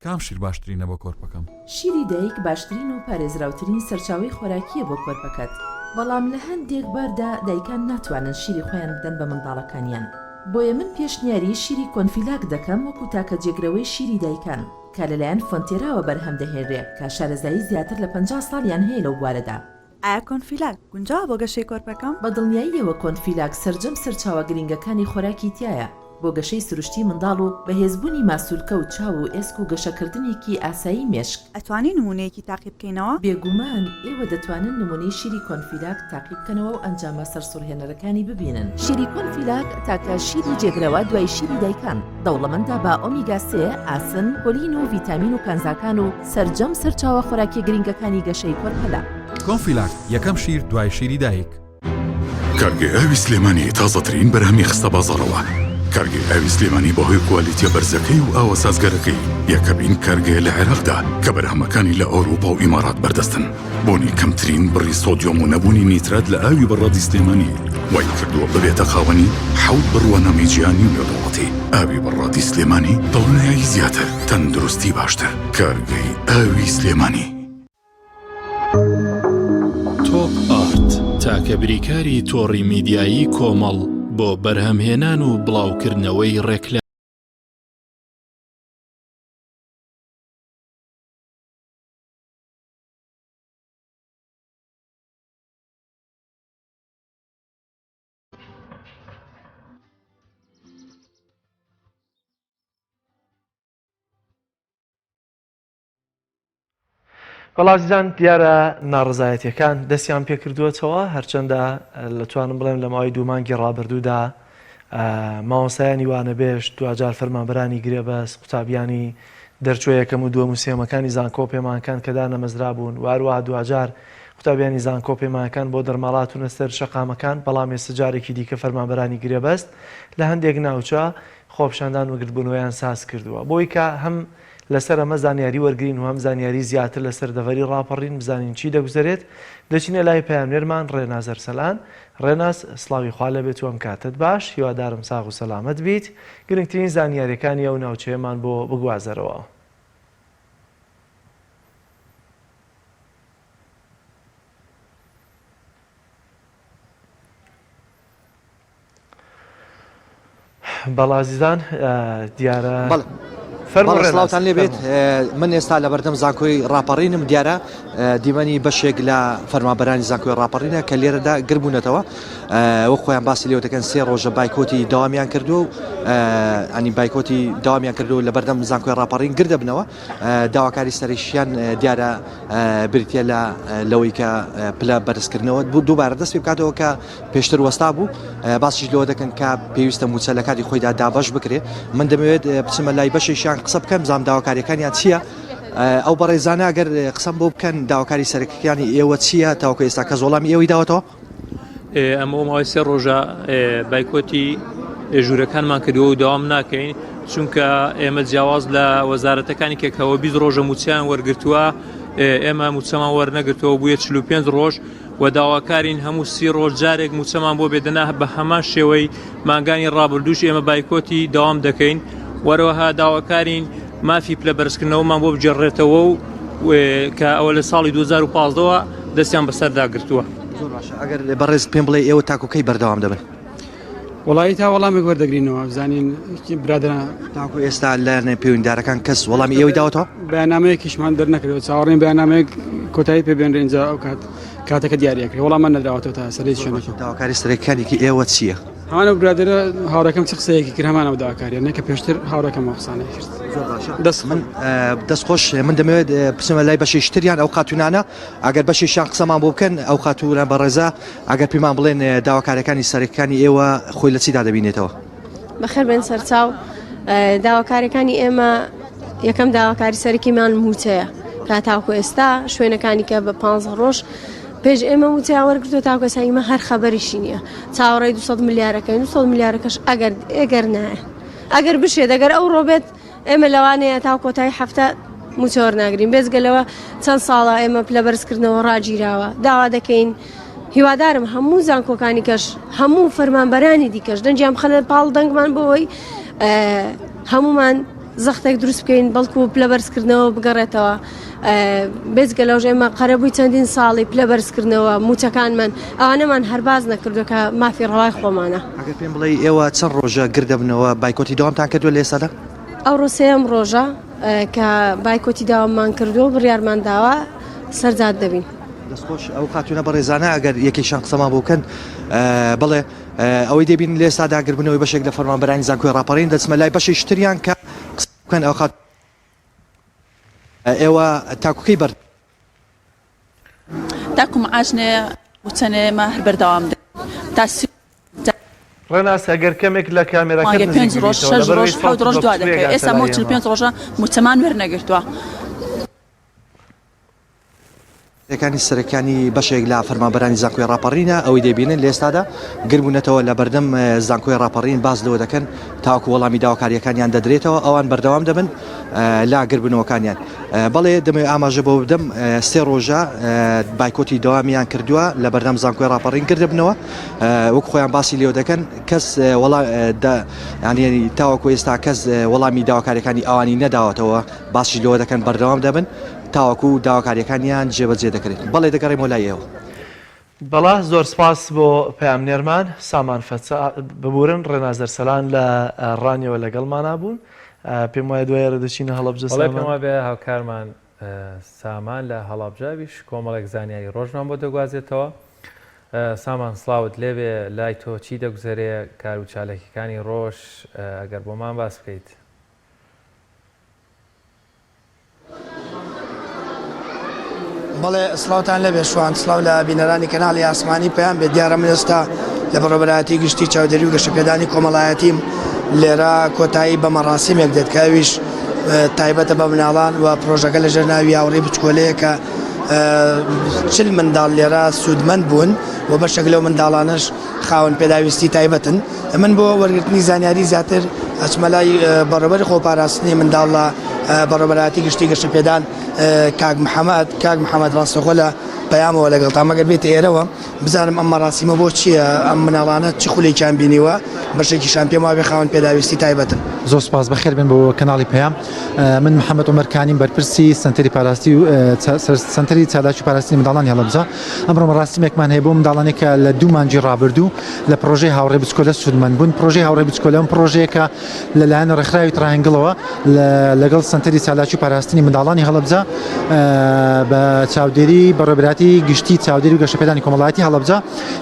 کام شیر باشترینە بۆ کۆرپەکەم؟ شیری دایک باشترین و پارێزراوترین سەرچاوەی خۆراکییە بۆ کۆرپەکەت، بەڵام لە هەندێک باردا دایکان ناتوانن شیری خۆیان بدەن بە منداڵەکانیان، بۆیە من پێشنیاری شیری کۆنفیلاک دەکەم وەکو تاکە جێگرەوەی شیری دایکان کە لەلایەن فۆنتێراوە بەرهەم دەهێنرێ کە شارەزایی زیاتر لە 50 ساڵیان هەیە لەو بوارەدا. ئایا کۆنفیلاک گونجاوە بۆ گەشەی کۆرپەکەم؟ بە دڵنیاییەوە کۆنفیلاک سەرجەم سەرچاوە گرنگەکانی خۆراکی تیایە بۆ گەشەی سروشتی منداڵ و بەهێزبوونی ماسولکە و چاو و ئێسک و گەشەکردنێکی ئاسایی مێشک. ئەتوانین نموونەیەکی تاقی بکەینەوە؟ بێگومان ئێوە دەتوانن نموونەی شیری کۆنفیلاک تاقی بکەنەوە و ئەنجامە سەرسوڕهێنەرەکانی ببینن. شیری کۆنفیلاک تاکە شیری جێگرەوە دوای شیری دایکان، دەوڵەمەندە بە ئۆمیگا سێ، ئاسن، کۆلین و ڤیتامین و کانزاکان و سەرجەم سەرچاوە خۆراکیە گرنگەکانی گەشەی کۆرپەلە. کۆنفیلاک یەکەم شیر دوای شیری دایک. کارگەی ئاوی سلێمانی تازەترین بەرهەمی خستە بازاڕەوە. کارگەی ئاوی سلێمانی بەهۆی کوالیتیە بەرزەکەی و ئاوە سازگارەکەی یەکەمین کارگەیە لە عێراقدا کە بەرهەمەکانی لە ئەوروپا و ئیمارات بەردەستن. بوونی کەمترین بڕی سۆدیۆم و نەبوونی نیترات لە ئاوی بەڕادی سلێمانی وای کردووە ببێتە خاوەنی حەوت بڕوانامەی جیهانی و نێودەوڵەتی. ئاوی بەڕادی سلێمانی دڵنیایی زیاتر، تەندروستی باشتر. کارگەی ئاوی سلێمانی. تۆپ ئارت، تاکە بریکاری تۆڕی میدیایی کۆمەڵ بۆ بەرهەمهێنان و بڵاوکردنەوەی ڕێکلام. بەڵام ئازیزان دیارە ناڕەزایەتیەکان دەستیان پێکردووەتەوە هەرچەندە لە توانم بڵێم لە ماوەی دوو مانگی ڕابردوودا مامۆستایانی وانەبێژ دواجار فەرمانبەرانی گرێبەست قوتابیانی دەرچوە یەکەم و دووەم و سێمەکانی زانکۆ پەیمانکان کە دانەمەزرابوون و هەروەها دواجار قوتابیانی زانکۆ پەیمانەکان بۆ دەرماڵاتونە سەر شەقامەکان بەڵام ئێستا جارێکی دیکە فەرمانبەرانی گرێبەست لە هەندێک ناوچە خۆپیشاندان و گردبوونەوەیان ساز کردووە بۆی کە هەم لەسەر ئەمە زانیاری وەرگرین و هەم زانیاری زیاتر لەسەر دەڤەری ڕاپەڕین بزانین چی دەگوزەرێت، دەچینە لای پەیامنێرمان ڕێناس ئەرسەلان. ڕێناس سڵاوی خوا لێبێت و ئەم کاتەت باش، هیوادارم ساغ و سەلامەت بیت، گرنگترین زانیاریەکانی ئەو ناوچەیەمان بۆ بگوازەرەوە. بەڵێ ئازیزان دیارە بەڵێ فەرموو بەڵێ ڕێناس سڵاوتان لێ بێت فەرموو. من ئێستا لە بەردەم زانکۆی ڕاپەڕینم دیارە دیمەنی بەشێک لە فەرمانبەرانی زانکۆی ڕاپەڕینە کە لێرەدا گربوونەتەوە وەک خۆیان باسی لێوە دەکەن سێ ڕۆژە بایکۆتی داوامیان کردووە و ئەنی بایکۆتی داوامیان کردو لە بەردەم زانکۆی ڕاپەڕین گردەبنەوە داواکاری سەرشیان دیارە بریتە لە لەوەی کە پلە بەرزکردنەوە بوو دووبارە دەست پێ بکاتەوە کە پێشتر وەستا بوو باسیش لەوە دەکەن کە پێویستە مووچە لە کاتی خۆیدا دابەش بکرێ من دەمەوێت بچمە لای بەشێکیان قسە بکەم زام داواکاریەکانیان چییە؟ ئەو بەڕێزانە ئەگەر قسەم بۆ بکەن داواکاری سەرەکیەکانی ئێوە چییە تاوەکو ئێستا کەس وەڵامی ئێوەی داوەتەوە؟ ئەمە ماوەی سێ ڕۆژە بایکۆتی ژوورەکانمان کردووە و داوام ناکەین چونکە ئێمە جیاواز لە وەزارەتەکانی کێکەوە 20 ڕۆژە مووچەیان وەرگرتووە ئێمە مووچەمان وەرنەگرتەوە بووە 45 ڕۆژ و داواکارین هەموو سی ڕۆژ جارێک مووچەمان بۆ بێت دەنا بە هەمان شێوەی مانگانی ڕابردووش ئێمە بایکۆتی دەوام دەکەین وەرەوەها داواکارین مافی پلە بەرزکردنەوەمان بۆ بگێڕێتەوە و کە ئەوە لە ساڵی 2015ەوە دەستیان بەسەردا گرتووە. زۆر باشە ئەگەر بەڕێز پێم بڵێ ئێوە تاکو کەی بەردەوام دەبن؟ وەڵایی تا وەڵامێک وەردەگرینەوە بزانین برادەران. تاکو ئێستا لایەنە پەیوەندیدارەکان کەس وەڵامی ئێوەی داوەتەوە؟ بەیاننامەیەکیشمان دەرنەکردووە چاوەڕێین بەیاننامەیەک کۆتایی پێ بێنرێ ئینجا ئەو کات کاتەکە دیاری ئەکرێ وەڵامان نەدراوەتەوە تا ئێستا لە هیچ شوێنێک. داواکاری سەرەکیانێکی ئێوە چییە؟ هەمان ئەو برادەرە هاوڕێکەم چ قسەیەکی کرد هەمان ئەو داواکارییانە کە پێشتر هاوڕێکەم ئەو قسانەی کرد. زۆر باشە دەست من دەست خۆش من دەمەوێت بچمە لای بەشێکی تریان ئەو خاتوونانە ئەگەر بەشێکیان قسەمان بۆ بکەن ئەو خاتوونە بەڕێزە ئەگەر پێمان بڵێن داواکاریەکانی سەرەکیەکانی ئێوە خۆی لە چیدا دەبینێتەوە؟ بەخێر بێن سەرچاو داواکاریەکانی ئێمە یەکەم داواکاری سەرەکیمان مووچەیە کە تاکو ئێستا شوێنەکانی کە بە 15 ڕۆژ پێش ئێمە مووچەیان وەرگرتووە تاکو ئێستا ئیمە هەر خەبەریشی نییە چاوەڕێی 200 ملیارەکەین 200 ملیارەکەش ئەگەر ئەگەر نایە ئەگەر بشێت ئەگەر ئەو ڕۆبێت ئێمە لەوانەیە تا کۆتایی هەفتە مووچە وەرناگرین، بێجگە لەوە چەند ساڵە ئێمە پلە بەرزکردنەوە ڕاگیراوە، داوا دەکەین هیوادارم هەموو زانکۆکانی کەش هەموو فەرمانبەرانی دیکەش دەنگیان بخەنە پاڵ دەنگمان بۆ ئەوەی هەمومان زەختێک دروست بکەین بەڵکو پلە بەرزکردنەوە بگەڕێتەوە بێجگە لەوەش ئێمە قەرەبووی چەندین ساڵی پلە بەرزکردنەوە مووچەکانمان ئەوانەمان هەرباز نەکردو کە مافی ڕەوای خۆمانە. ئەگەر پێم بڵێی ئێوە چەند ڕۆژە گر دەبنەوە بایکۆتی دەوامتان کردووە لە ئێستادا؟ ئەوڕۆ سێیەم ڕۆژە کە بایکۆتی داواممان کردووە و بڕیارمان داوە سەرجاد دەبین. دەستخۆش ئەو خاتوونە بەڕێزانە ئەگەر یەکێکیان قسەمان بۆ بکەن بەڵێ ئەوەی دەبینن لە ئێستادا گربوونەوەی بەشێک لە فەرمانبەرانی زانکۆی ڕاپەڕین دەچمە لای بەشێکی تریان کە قسە بکەن ئەو خاتوونە ئێوە تاکو کەی بەر. تاکو معاش نێ موچە نێ ئێمە هەر بەردەوام دەبین تا سی تا. ڕێناس ئەگەر کەمێک لە کامێراکەت مانگێ نزیک پێنج ڕۆژ ببیتەوە شەش لەبەرئەوەی ڕۆژ حەوت سەوتت ڕۆژ بە دوا قوتوویەک دەکەوێ هاتە ئێستا لای مۆ ئێمە. 45 ڕۆژە موچەمان وەرنەگرتووە. ەکانی سەرەکانی بەشێک لە فەرمانبەرانی زانکۆی ڕاپەڕینە ئەوەی دەبینن لە ئێستادا گربوونەتەوە لە بەردەم زانکۆی ڕاپەڕین باس لەوە دەکەن تاوەکو وەڵامی داواکاریەکانیان دەدرێتەوە ئەوان بەردەوام دەبن لە گربوونەوەکانیان بەڵێ دەمەوێت ئاماژە بۆ بدەم سێ ڕۆژە بایکۆتی دەوامیان کردووە لە بەردەم زانکۆی ڕاپەڕین گردبنەوە وەک خۆیان باسی لێو دەکەن کەس وەڵا ینی تاوەکو ئێستا کەس وەڵامی داواکاریەکانی ئەوانی نەداوەتەوە باسی لەوە دەکەن بەردەوام دەبن تاوەکو داواکاریەکانیان جێبەجێ دەکرێت. بەڵێ دەگەڕێمەوە لای ئێوە. بەڵا زۆر سپاس بۆ پەیامنێرمان سامان فەتا ببورن ڕێناس ئەرسەلان لە ڕانیەوە لەگەڵمانا بوون پێم وایە دوای ئێرە دەچینە هەڵەبجە بەڵێ سامان. پێم وابێ هاوکارمان سامان لە هەڵەبجە ئەویش کۆمەڵێک زانیاری ڕۆژمان بۆ دەگوازێتەوە. سامان سڵاوت لێبێ لای تۆ چی دەگوزەرێ کار و چاالەکیەکانی ڕۆژ ئەگەر بۆمان باس بکەیت. بەڵێ سڵاوتان لەبێ شوان سڵاو لە بینەرانی کەناڵی ئاسمانی پەیام بێت دیارە من ئێستا لە بەڕێوەبەرایەتی گشتی چاودێری و گەشەپێدانی کۆمەڵایەتیم لێرە کۆتایی بە مەڕاسیمێک دێت کە ئەویش تایبەتە بە مناڵان و پرۆژەکە لەژێر ناوی یاوەڕی بچکۆلەیە کە چل منداڵ لێرە سوودمەند بوون و بەشێک لەو منداڵانەش خاوەن پێداویستی تایبەتن. من بۆ وەرگرتنی زانیاری زیاتر ئەچمە لای بەڕێوەبەری خۆپاراستنی منداڵ لە بەڕێوەبەرایەتی گشتی گەشەپێدان کاک محەمەد. کاک محەمەد ڕاستەوخۆ لە پەیامەوە لەگەڵتان مەگەر بێتە ئێرەوە بزانم ئەم مەراسیمە بۆ چییە، ئەم مناڵانە چ خولێکیان بینیوە، بەشێکیشان پێم وابێ خاوەن پێداویستی تایبەتن. زۆر سوپاس، بەخێر بێن بۆ کەناڵی پەیام. من محەمەد عومەر کانیم بەرپرسی سەنتەری پاراستی و سەنتەری چالاکی پاراستنی منداڵانی هەڵەبجە. ئەمڕۆ مەراسیمێکمان هەیە بۆ منداڵانێک کە لە دوو مانگی ڕابردوو لە پڕۆژەی هاوڕێ بچکۆلە سوودمەند بوون. پڕۆژەی هاوڕێ بچکۆلە ئەم پڕۆژەیەکە لەلایەن ڕێکخراوی تڕایەنگڵەوە لەگەڵ سەنتەری چالاکی و پاراستنی منداڵانی هەڵەبجە بە چاودێری بەڕێوەبەرایەتی گشتی چاودێری و گەشەپێدانی کۆمەڵایەتی هەڵەبجە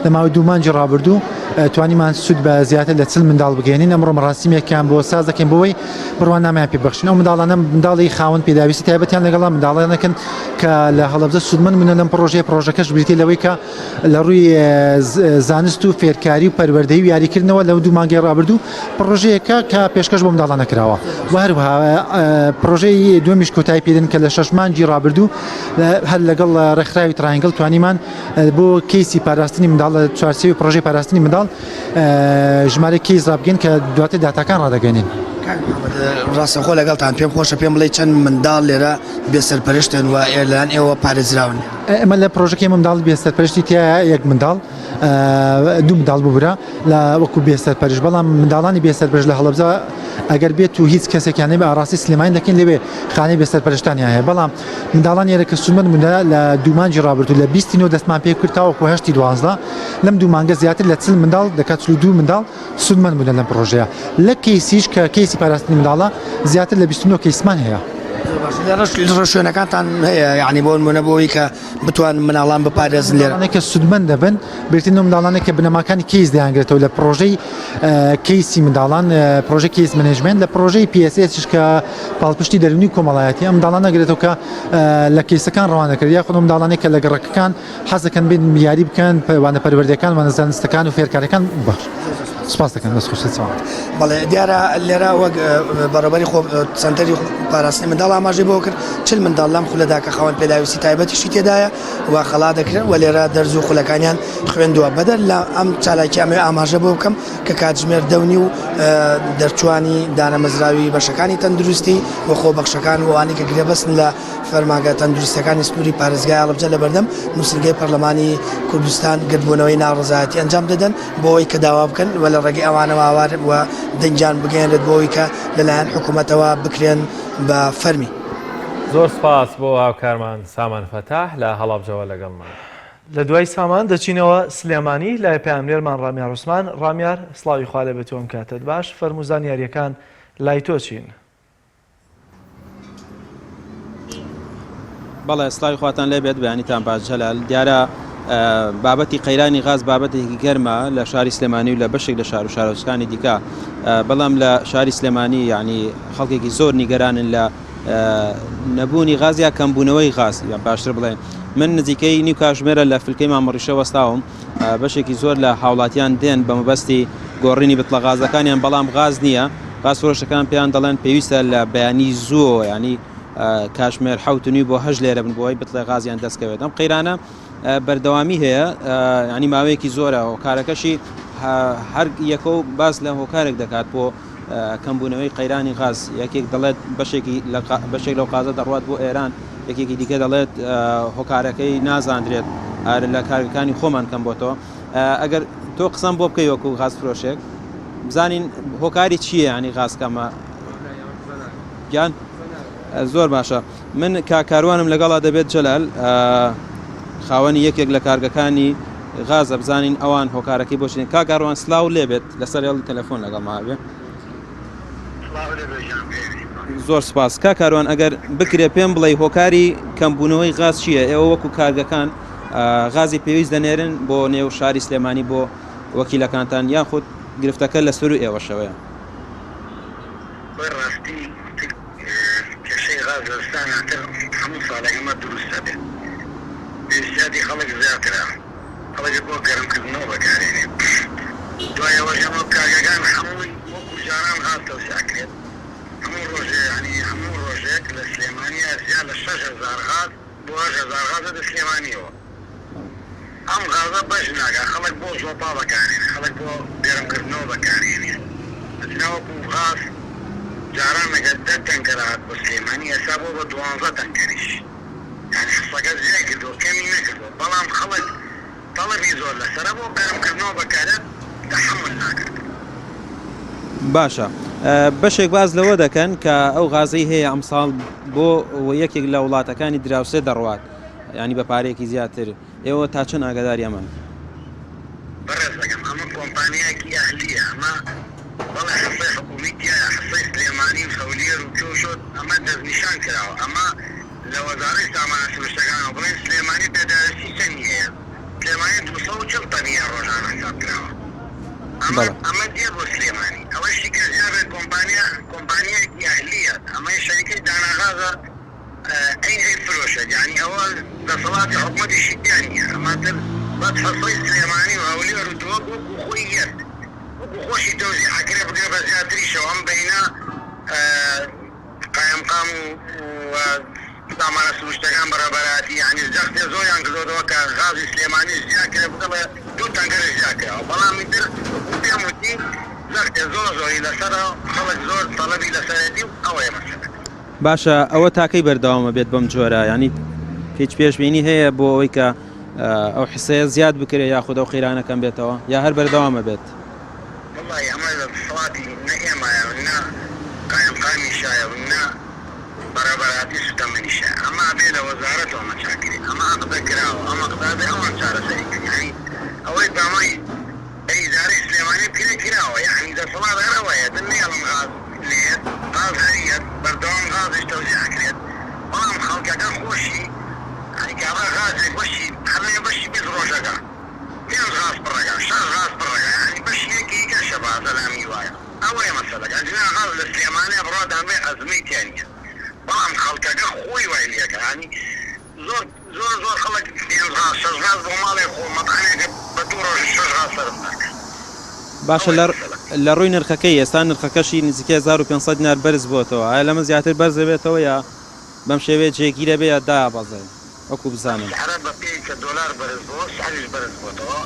لە ماوەی دوو مانگی ڕابردوو توانیمان سوود بە زیاتر لە 40 منداڵ بگەێنین. ئەمڕۆ مەراسیمێکیان بۆ ساز دەکەین بۆی بڕوانامەیان پێ ببەخشین. ئەو منداڵانە منداڵی خاوەن پێداویستی تایبەتیان لەگەڵە، منداڵانێکن کە لە هەڵەبجە سوودمەند بوونە لەم پڕۆژەیە، پڕۆژەکەش بریتیە لەوەی کە لە ڕووی زانست و فێرکاری و پەروەردەیی و یاریکردنەوە لەو دوو مانگەی ڕابردوو پڕۆژەیەکە کە پێشکەش بۆ منداڵان نەکراوە و هەروەها پڕۆژەی دووەمیش کۆتایی پێدێن کە لە شەش مانگی ڕابردوو هەر لەگەڵ ڕێکخراوی تراینگڵ توانیمان بۆ کەیسی پاراستنی منداڵ لە چوارچێوەی پڕۆژەی پاراستنی منداڵ ژمارەی کەیس ڕابگەین کە دواتر داتاکان ڕادەگەیەنین. کاک محەمەد ڕاستەوخۆ لەگەڵتان پێم خۆشە پێم بڵێی چەند منداڵ لێرە بێ سەرپەرشتن و لەلایەن ئێوە پارێزراون؟ ئێمە لە پرۆژەکەی ئێمە منداڵ بێ سەرپەرشتی تیایە یەک منداڵ دوو منداڵ ببورە لە وەکو بێ سەرپەرشت بەڵام منداڵانی بێ سەرپەرشت لە هەڵەبجە ئەگەر بێت و هیچ کەسێکیان نەبێ ئاڕاستەی سلێمانی دەکەین لەوێ خانەی بێ سەرپەرشتانیان هەیە بەڵام منداڵان ئێرە کە سوودمەند بوون لە دوو مانگی ڕابردوو لە بیستی نۆ دەستمان پێ کرد تاوەکو هەشتی دوازدە لەم دوو مانگە زیاتر لە 40 منداڵ دەکات 42 منداڵ سوودمەند بوونە لەم پڕۆژەیە لە کەیسیش کە کەیسی پاراستنی منداڵە زیاتر لە 29 کەیسمان هەیە. لێرەش شوێنەکانتان هەیە یعنی بۆ نمونە بۆ ئەوەی کە بتوان مناڵان بپارێزن لێرە کە سوودمەند دەبن بریتین لەو منداڵانەی کە بنەماکانی کەیس دەیانگرێتەوە لە پڕۆژەی کەیسی منداڵان پڕۆژەی case management لە پڕۆژەی PSS کە پاڵپشتی دەروونی و کۆمەڵایەتی ئەم منداڵان نەگرێتەوە کە لە کەیسەکان ڕەوان دەکرێت یاخود ئەو منداڵانەی کە لە گەڕەکەکان حەز دەکەن بێن یاری بکەن وانە پەروەردەکان وانە زانستەکان و فێرکاریەکان بەخش سپاس دەکەن دەست خۆش سەرچاوە. بەڵێ دیارە لێرە وەک بەڕێوەبەری خۆ سەنتەری پاراستنی منداڵ ئاماژەی بۆ کرد چل منداڵ لەم خولەدا کە خاوەن پێداویستی تایبەتیشی تێدایە و خەڵات دەکرێن و لێرە دەرز و خولەکانیان خوێندووە بەدەر لە ئەم چالاکی ئەمەوێ ئاماژە بۆ بکەم کە کاتژمێر دەونی و دەرچوانی دانەمەزراوی بەشەکانی تەندروستی و خۆبەخشەکان و ئەوانەی کە گرێبەستن لە فەرمانگە تەندروستیەکانی سنووری پارێزگای هەڵەبجە لەبەردەم نووسینگەی پەرلەمانی کوردستان گردبوونەوەی ناڕەزایەتی ئەنجام دەدەن بۆ ئەوەی کە داوا بکەن و لە ڕێگەی ئەوانەوە هاوار و دەنگیان بگەیەنرێت بۆ ئەوەی کە لەلایەن حکوومەتەوە بکرێن بە فەرمی. زۆر سپاس بۆ هاوکارمان سامان فەتاح لە هەڵەبجەوە لەگەڵمان. لە دوای سامان دەچینەوە سلێمانی لای پەیامنێرمان ڕامیار عوسمان. ڕامیار سڵاوی خوا لێبێت و ئەم کاتەت باش، فەرموو زانیارییەکان لای تۆ چین؟ بەڵێ سڵاوی خواتان لێبێت بەیانیتان باش جەلال دیارە بابەتی قەیرانی غاز بابەتێکی گەرمە لە شاری سلێمانی و لە بەشێک لە شار و شارۆچکانی دیکە بەڵام لە شاری سلێمانی یعنی خەڵکێکی زۆر نیگەرانن لە نەبوونی غاز یا کەمبوونەوەی غاز باشتر بڵێن من نزیکەی نیو کاژمێرە لە فلکەی مامەڕیشە وەستاوم بەشێکی زۆر لە هاوڵاتیان دێن بە مەبەستی گۆڕینی بتڵە غازەکانیان بەڵام غاز نییە غاز فرۆشەکان پێیان دەڵێن پێویستە لە بەیانی زووەوە ینی. کاژمێر حەوت و نیو بۆ هەشت لێرە بن بۆ ئەوەی بتڵێ غازیان دەستکەوێت. ئەم قەیرانە بەردەوامی هەیە ینی ماوەیەکی زۆرە هۆکارەکەشی هەر یەکە و باس لە هۆکارێک دەکات بۆ کەمبوونەوەی قەیرانی غاز یەکێک دەڵێت بەشێکی بەشێک لەو غازە دەڕوات بۆ ئێران یەکێکی دیکە دەڵێت هۆکارەکەی نازاندرێت ئار لە کارگەکانی خۆمان کەم بۆتەوە ئەگەر تۆ قسەم بۆ بکەی وەکو غاز فرۆشێک بزانین هۆکاری چییە ینی غاز کەمە گیان زۆر باشە من کاک کاروانم لەگەڵا دەبێت جەلال خاوەنی یەکێک لە کارگەکانی غازە بزانین ئەوان هۆکارەکەی بۆچین کاک کاروان سلااو لێبێت لەسەر هێڵی تەلەفۆن لەگەڵ مابێ زۆر سپاس کا کاروان ئەگەر بکرێ پێم بڵێ هۆکاری کەمبوونەوەی غاز چییە ئێوە وەکو کارگەکان غازی پێویست دەنێرن بۆ نێو شاری سلێمانی بۆ وەکیلەکانتان یاخود گرفتەکە لە سەر و ئێوەشەوەیە بە ڕاستی کێشەی غاز لە زستانا تر هەموو ساڵێک ئەمە دروست ئەبێ پێویستیاتی خەڵک زیاترە خەڵک بۆ گەرم کردنەوە بەکارێنێ دوای ئەوەش ئەمە کارگەکان هەمووی وەکو جاران غاز تەوزیع ئەکرێت هەموو ڕۆژێ یانی هەموو ڕۆژێک لە سلێمانیا زیاد لە 6000 غاز بۆ 8000 غاز دێتە سلێمانیەوە. ئەم غازە بەش ناکا خەڵک بۆ زۆپا بەکارێنێ خەڵک بۆ گەرم کردنەوە بەکارێنێ ئەجنا وەکو غاز جاران ئەگەر دە تەنکەر ئەهات بۆ سلێمانی ئێستا بوە بە دوانزە تەنکەریش یانی حسەکە زیای کردوە کەمی نەکردوە بەڵام خەڵک تەڵەبی زۆر لەسەرە بۆ گەرم کردنەوە بەکارێت تەحەمول ناکات. باشە بەشێک باس لەوە دەکەن کە ئەو غازەی هەیە ئەمساڵ بۆ یەکێک لە وڵاتەکانی دراوسێ دەڕوات یانی بە پارەیەکی زیاتر ئێوە تا چەند ئاگاداری ئەمەن؟ بەڕێزەکەم ئەمە کۆمپانیایەکی ئەهلیە ئەمە بەڵێ حسەی حکومی تیایە حسەی سلێمانی و هەولێر و کوێ و شۆ ئەمە دەستنیشان کراوە ئەمە لە وەزارەی سامانە سروشتەکانەوە بڵێن سلێمانی پێداویستی چەندی هەیە سلێمانی 240 تەنی هەیە ڕۆژانە حساب کراوە ئەمە ئەمە دێ بۆ سلێمانی ئەوەشی کە زیابێت کۆمپانیا کۆمپانیایەکی ئەهلیە ئەمە شەریکەی داناغازە ئەی ئەیفرۆشێت یانی ئەوە دەسەڵاتی حکومەتیشی تیا نیە ئەمە تر بەس حسەی سلێمانی و هەولێر و دهۆک وەکو خۆی یەت وەکو خۆشی تەوزیع ئەکرێ بگرە بە زیاتریشەوە ئەم بەینە قایمقام و سامانە سروشتەکان بەڕێوەبەرایەتی یانی جەختێ زۆریان کردۆتەوە کە غازی سلێمانیش زیاد کرێ بگەڵێ دوو تەنکەرش زیاد کراوە بەڵام ئیتر وەکو پێم وتی جەختێ زۆر زۆری لەسەرە خەڵک زۆر تەڵەبی لەسەرێتی و ئەوەیە مەسەلەکە. باشە ئەوە تاکەی بەردەوامە بێت بەم جۆرە ینی هیچ پێشبینی هەیە بۆ ئەوەی کە ئەو حسەیە زیاد بکرێت یاخود ئەو قەیرانە کەم بێتەوە یا هەر بەردەوامە بێت؟ وەڵاهی ئەمە لە دەسەڵاتی نە ئێمایە و نە قایمقامیشایە و نە بەڕێوەبەرایەتی سوتەمەنیشایە ئەمە ئەبێ لە وەزارەتەوە ئەمە چاک کرێ ئەمە عەقدە کراوە ئەم عەقدە ئەبێ ئەوان چارەسەری کەن یانی ئەوەی بامەی بە ئیدارەی سلێمانی بکرێ کراوە یەعنی دەسەڵات هەر ئەوەیە من نەیەڵم غاز نەیەت غاز هەر یەت بەردەوام غازیش تەوزیع ئەکرێت بەڵام خەڵکەکە خۆشی یەعنی کابرا غازێک بەشی هەر نەیە بەشی 20 ڕۆژەکە پێنج غاز پڕەکا شەش غاز پڕەکا یەعنی بەشی یەکی کەشە با زەلامی وایە ئەوەیە مەسەلەکە ئەجنا غاز لە سلێمانیا بڕواتان بێ ئەزمەی تیا نیە بەڵام خەڵکەکە خۆی وای لێکا یەعنی زۆر زۆر زۆر خەڵک پێنج غاز شەش غاز بۆ ماڵێک خۆ مەتعەمێکە بە دوو ڕۆژ شەش غاز سەرف ناکا. باشە لە لە ڕووی نرخەکەی ئێستا نرخەکەشی نزیکەی 1500 دینار بەرز بۆتەوە ئایا لەمە زیاتر بەرز دەبێتەوە یا بەم شێوەیە جێگیرە بێ یا دابەزێ وەکو بزانم. سعرە بە پێی کە دۆلار بەرز بۆوە سعریش بەرز بۆتەوە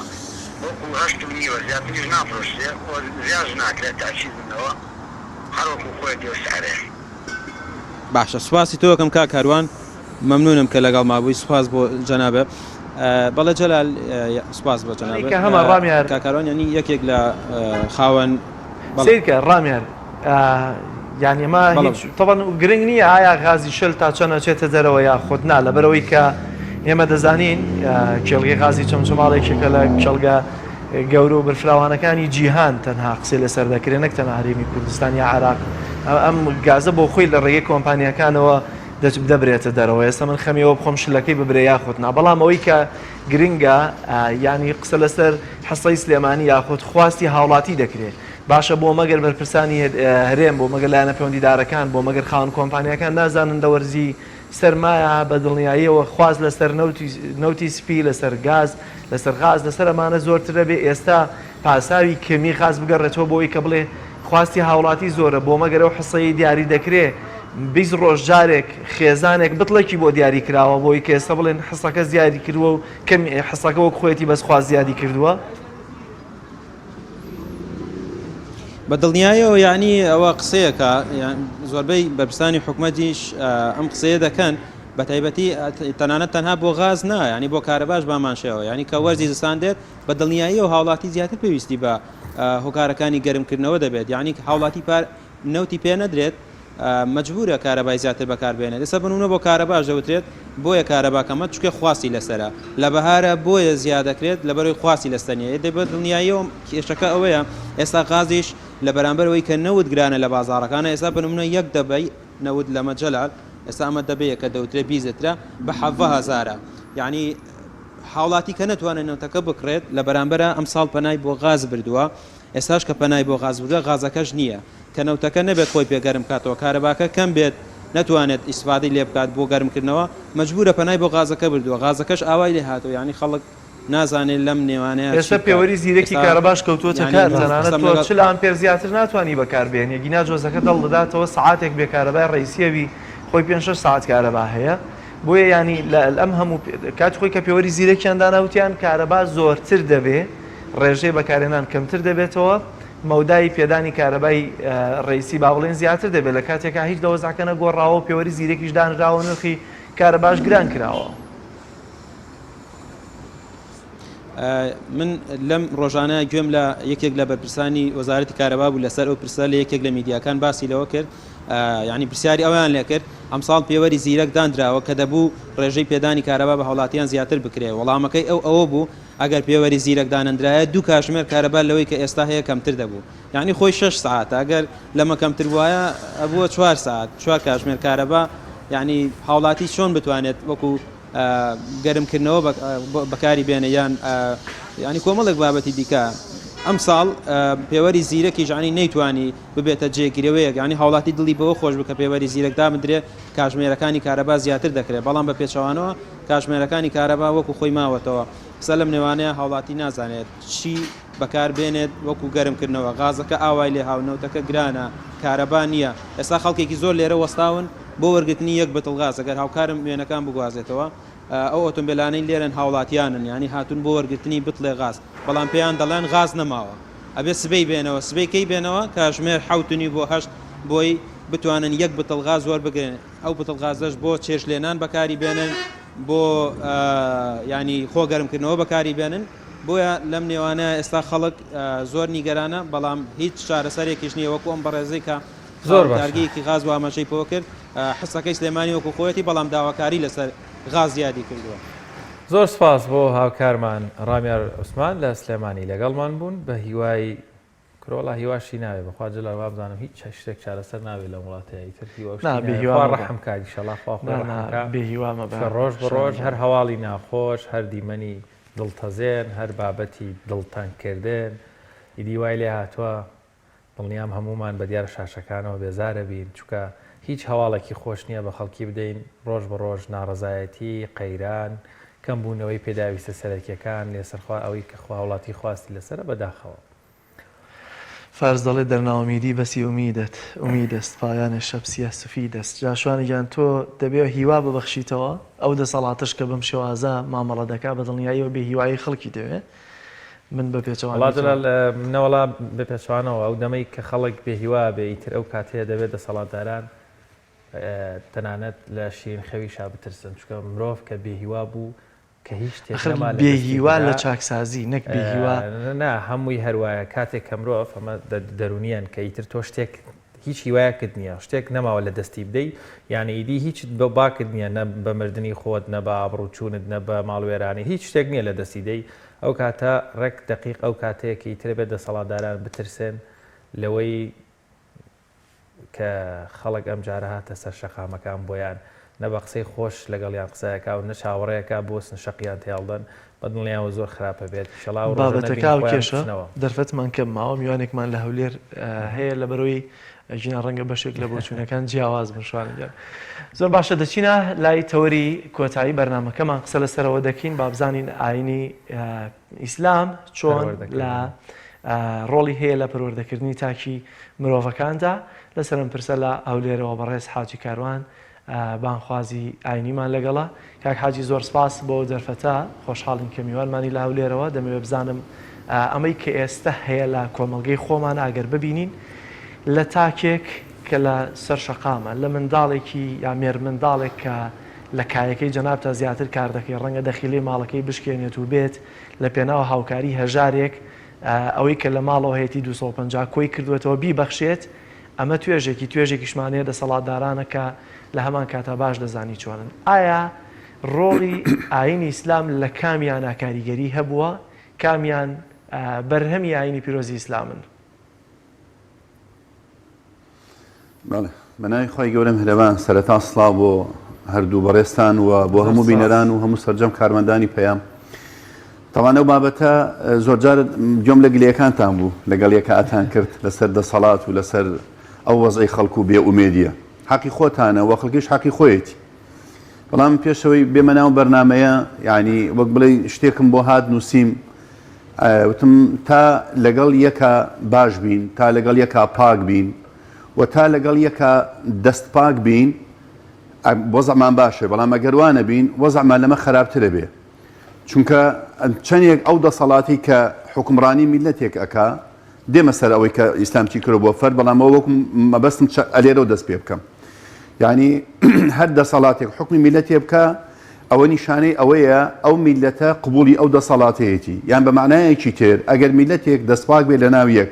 وەکو هەشت و نیوە زیاتریش نافرۆشرێ و زیاش ناکرێ تاکید بنەوە هەر وەکو خۆیەتی ئەو سعرەیە. باشە سوپاسی تۆ ئەکەم کاک کاروان. مەمنونم کە لەگەڵ مابووی سوپاس بۆ جەنابت بەڵێ جەلال سوپاس بۆ جەنابت کە هەمە ڕامیار کاک کاروان یانی یەکێک لە خاوەن سەیرکە ڕامیار یانی ئەمە هیچ تەبەن گرنگ نییە ئایا غازی شەل تا چەند ئەچێتە دەرەوە یا خۆت نا لەبەرەوەی کە ئێمە دەزانین کێڵگەی غازی چەمچەماڵ یەکێکە لە کێڵگە گەورە و بەرفراوانەکانی جیهان تەنها قسەی لەسەر دەکرێت نەک تەنها هەرێمی کوردستان یا عێراق ئەم گازە بۆ خۆی لە ڕێگەی کۆمپانیاکانەوە دەبرێتە دەرەوە ئێستا من خەمی ئەوە بخۆم شلەکەی ببرێ یاخود نا بەڵام ئەوەی کە گرنگە یانی قسە لەسەر حسەی سلێمانی یاخود خواستی هاوڵاتی دەکرێت باشە بۆ مەگەر بەرپرسانی هەرێم بۆ مەگەر لایەنە پەیوەندیدارەکان بۆ مەگەر خاوەن کۆمپانیاکان نازانن لە وەرزی سەرمایە بە دڵنیاییەوە خواست لەسەر نەوتی سپی لەسەر گاز لەسەر غاز لەسەر ئەمانە زۆرترە بێ ئێستا پاساوی کەمی غاز بگەڕێتەوە بۆ ئەوەی کە بڵێ خواستی هاوڵاتی زۆرە بۆ مەگەر ئەو حسەی دیاری دەکرێ. 20 ڕۆژ جارێک خێزانێک بتڵێکی بۆ دیاری کراوە بۆی کە ئێستا بڵێن حسەکە زیادی کردووە و کەمی حسەکە وەک خۆیەتی بەس خواست زیادی کردووە. بە دڵنیایەوە یعنی ئەوە قسەیەکە زۆربەی بەرپرسانی حکومەتیش ئەم قسەیە دەکەن بە تایبەتی تەنانەت تەنها بۆ غاز نا ینی بۆ کارەباش بامان شێوە ینی کە وەرزی زستان دێت بە دڵنیاییەوە هاوڵاتی زیاتر پێویستی بە هۆکارەکانی گەرمکردنەوە دەبێت یعنی هاوڵاتی پار نەوتی پێ نەدرێت مەجبورە کارەبای زیاتر بەکار بێنێت ئێستا بنونە بۆ کارەباش دەوترێت بۆیە کارەبا کەمە چونکە خواستی لەسەرە لە بەهارە بۆیە زیاد دەکرێت لەبەرەوەی خواستی لەسەر نییە دەی بە دڵنیاییەوە کێشەکە ئەوەیە ئێستا غازیش لە بەرامبەر ئەوەی کە نەوت گرانە لە بازاڕەکانە ئێستا بنمونە یەک دەبەی نەوت لە مەجەلال ئێستا ئەمە دەبەیە کە دەوترێت 20 لترە بە حەڤە هەزارە یعنی هاوڵاتی کە نەتوانێت نەوتەکە بکڕێت لە بەرامبەرە ئەمساڵ پەنای بۆ غاز بردووە ئێستاش کە پەنای بۆ غاز بردووە غازەکەش نییە کە نەوتەکە نەبێت خۆی پێ گەرم بکاتەوە کارەباکە کەم بێت نەتوانێت ئیسفادەی لێ بکات بۆ گەرم کردنەوە مەجبورە پەنای بۆ غازەکە بردووە غازەکەش ئاوای لێ هاتووە یانی خەڵک نازانێت لەم نێوانەیا چی ئێستا بکات پێوەری زیرەکی ئێستا کارەباش کەوتووەتە یانی کار من تەنانەت قسەم تۆ لەگەڵ 40 ئامپێر زیاتر ناتوانی بەکار بهێنی گینا جۆزەکە دەڵ دەداتەوە سەعاتێک بێ کارەبای ڕەئیسیەوی خۆی پێنج شەش سەعات کارەبا هەیە بۆیە یانی لە ئەم هەموو کاتی خۆی کە پێوەری زیرەکیان دانا وتیان کارەبا زۆرتر دەبێ ڕێژەی بەکارهێنان کەمتر دەبێتەوە، مەودای پێدانی کارەبای ڕەئیسی با بڵێین زیاتر دەبێت، لە کاتێکا هیچ لە وەزعەکە نەگۆڕاوە و پێوەری زیرەکیش دانراوە و نرخی کارەباش گران کراوە. من لەم ڕۆژانە گوێم لە یەکێک لە بەرپرسانی وەزارەتی کارەبا بوو لەسەر ئەو پرسە لە یەکێک لە میدیاکان باسی لەوە کرد یعنی پرسیاری ئەویان لێکرد ئەمساڵ پێوەری زیرەک دانراوە کە دەبوو ڕێژەی پێدانی کارەبا بە هاوڵاتیان زیاتر بکرێ وەڵامەکەی ئەو ئەوە بوو ئەگەر پێوەری زیرەک دانەندرایە دوو کاژمێر کارەبا لەوەی کە ئێستا هەیە کەمتر دەبوو یانی خۆی شەش سەعاتە ئەگەر لەمە کەمتر بوایە ئەبووە چوار سەعات چوار کاژمێر کارەبا یانی هاوڵاتی چۆن بتوانێت وەکو گەرمکردنەوە بەکاری بێنێ یان ینی کۆمەڵێک بابەتی دیکە ئەم ساڵ پێوەری زیرەکی ژانی نەیتوانی ببێتە جێگرەوەیەک ینی هاوڵاتی دڵی بەوە خۆش بکە پێوەری زیرەک دابدرێ کاژمێرەکانی کارەبا زیاتر دەکرێت بەڵام بە پێچەوانەوە کاژمێرەکانی کارەبا وەکو خۆی ماوەتەوە، قسە لەم نێوانەیە هاوڵاتی نازانێت چی بەکار بێنێت وەکو گەرم کردنەوە، غازەکە ئاوای لێهاو، نەوتەکە گرانە، کارەبا نییە، ئێستا خەڵکێکی زۆر لێرە وەستاون بۆ وەرگرتنی یەک بتڵ غاز، ئەگەر هاوکارم وێنەکان بگوازێتەوە ئەو ئۆتۆمبێلانەی لێرەن هاوڵاتیانن یانی هاتوون بۆ وەرگرتنی بتڵێ غاز، بەڵام پێیان دەڵێن غاز نەماوە ئەبێ سبەی بێنەوە، سبەی کەی بێنەوە؟ کاژمێر حەوت و نیو بۆ هەشت بۆی بتوانن یەک بتڵ غاز وەربگرن. ئەو بتڵ غازەش بۆ چێشت لێنان بەکاری بێنن بۆ ینی خۆ گەرمکردنەوە بەکاری بێنن بۆیە لەم نێوانە ئێستا خەڵک زۆر نیگەرانە بەڵام هیچ چارەسەرێکیش نییە وەکو ئەم بەڕێزەی کە زۆر باشە. کارگەیەکی غاز و ئاماژەی پێوە کرد حسەکەی سلێمانی وەکو خۆیەتی بەڵام داواکاری لەسەر غاز زیادی کردووە. زۆر سپاس بۆ هاوکارمان ڕامیار عوسمان لە سلێمانی لەگەڵمان بوون بە هیوای کورە وەڵا هیواشی ناوێ بەخوا جەلال وابزانم هیچ شتێک چارەسەر نابێ لەم وڵاتەیا ئیتر هیوا و شتی نا بێ ناوێ هیوا خوا مەبە ڕەحم کات ئیشەڵا خوا خۆی نا ڕەحم نا کا بێ هیوا مەبە چونکە ڕۆژ بە شوان ڕۆژ گیان. هەر هەواڵی ناخۆش هەر دیمەنی دڵتەزێن هەر بابەتی دڵتەنگ کردن ئیدی وای لێ هاتووە دڵنیام هەموومان بە دیار شاشەکانەوە بێزارە بین چونکە هیچ هەواڵێکی خۆش نییە بە خەڵکی بدەین ڕۆژ بە ڕۆژ ناڕەزایەتی قەیران کەمبوونەوەی پێداویستە سەرەکیەکان لەسەر خوا ئەوەی کە خوا هاوڵاتی خواستی لەسەرە بەداخەوە. فارس دەڵێ در ناامیدی بسی امیدت امید است پایان شب سیه سفید است جا شوانە گیان تۆ دەبێ هیوا ببەخشیتەوە ئەو دەسەڵاتەش کە بەم شێوازە مامەڵە دەکا بە دڵنیاییەوە بێ هیوایی خەڵکی دەوێ من بە وەڵا پێچەوانەی تۆم. جەلال نەوەڵا بە پێچەوانەوە ئەو دەمەی کە خەڵک بێ هیوا بێ ئیتر ئەو کاتەیە دەبێ دەسەڵاتداران تەنانەت لە شیرین خەویشا بترسن چونکە مرۆڤ کە بێ هیوا بوو کە هیچ شتێک ئەخر نەما لە بێ دەستی هیوا لە بدا چاکسازی نەک بێ هیوا. نا هەمووی هەر وایە کاتێک کە مرۆڤ ئەمە دەروونییەن کە ئیتر تۆ شتێک هیچ هیوایەکت نییە شتێک نەماوە لە دەستی بدەی یعنی ئیدی هیچت بە باکت نییە نە بە مردنی خۆت نە بە ئابڕووچوونت نە بە ماڵوێرانی هیچ شتێک نییە لە دەستی دەی ئەو کاتە ڕێک دەقیق ئەو کاتەیە کە ئیتر بێت دەسەڵاتداران بترسێن لەوەی کە خەڵک ئەمجارە هاتە سەر شەقامەکان بۆیان نە بە قسەی خۆش لەگەڵیان قسە ئەکا و نە چاوەڕێ ئەکا بوەستن شەقیان تێهەڵدەن بە دڵنیاوە زۆر خراپە بێت ئیشەڵا ئەو ڕۆژە بابەتەکە نەبینن خۆیان هاوکێشە بچنەوە. دەرفەتمان کەم ماوە میوانێکمان لە هەولێر هەیە لەبەرەوەی ئەگینا ڕەنگە بەشێک لە بۆچوونەکان جیاواز بن شوانە گیان زۆر باشە دەچینە لای تەوەری کۆتایی بەرنامەکەمان قسە لەسەرەوە دەکەین با بزانین ئاینی ئیسلام چۆن لە پەروەردەکردن. ڕۆڵی هەیە لە پەروەردەکردنی تاکی مرۆڤەکاندا؟ لەسەر ئەم پرسە لە هەولێرەوە بەڕێز حاجی کاروان بانگخوازی ئاینیمان لەگەڵە. کاک حاجی زۆر سپاس بۆ ئەو دەرفەتە، خۆشحاڵین کە میوانمانی لە هەولێرەوە، دەمەوێت بزانم ئەمەی کە ئێستە هەیە لە کۆمەڵگەی خۆمان ئەگەر ببینین لە تاکێک کە لە سەر شەقامە، لە منداڵێکی یا مێرمنداڵێک کە لە کایەکەی جەنابتا زیاتر کار دەکەی ڕەنگە دەخیلەی ماڵەکەی بشکێنێت و بێت لە پێناو هاوکاری هەژارێک ئەوەی کە لە ماڵەوە هەیەتی 250 کۆی کردووەتەوە بیبەخشێت، ئەمە توێژێکی توێژێکیشمان هەیە دەسەڵاتدارانە کە لە هەمان کاتا باش دەزانی چۆنن. ئایا ڕۆڵی ئاینی ئیسلام لە کامیانا کاریگەری هەبووە؟ کامیان بەرهەمی ئاینی پیرۆزی ئیسلامن؟ بەڵێ بەناوی خوای گەورە میهرەبان سەرەتا سڵاو بۆ هەردوو بەڕێزتان و بۆ هەموو بینەران و هەموو سەرجەم کارمەندانی پەیام تەوان ئەو بابەتە زۆرجار گوێم لە گلەیەکانتان بوو لەگەڵ یەکە ئەتان کرد لەسەر دەسەڵات و لەسەر ئەو وەزعی خەڵک و بێ ئومێدیە حەقی خۆتانە وە خەڵکیش حەقی خۆیەتی بەڵام پێشەوەی بێمە ناو بەرنمەیە یعنی وەک بڵێ شتێکم بۆ هات نووسیم وتم تا لەگەڵ یەکا باش بین تا لەگەڵ یەکا پاک بین و تا لەگەڵ یەکا دەست پاک بین وەزعمان باشە بەڵام ئەگەر وا نەبین وەزعمان لەمە خراپترە بێ چونکە چەندێک ئەو دەسەڵاتی کە حکومڕانی میلەتێک ئەکا دێمە سەر ئەوەی کە ئیسلام چی کرد بۆ فەرد بەڵام ئەوە وەکو مەبەستم ئەلێرەوە دەست پێ بکەم یعنی هەر دەسەڵاتێک حکمی میلەتێ بکە ئەوە نیشانەی ئەوەیە ئەو میلەتە قبولی ئەو دەسەڵاتەیەتی یان بە معنایەکی تر ئەگەر میلەتێک دەستپاک بێ لە ناو یەک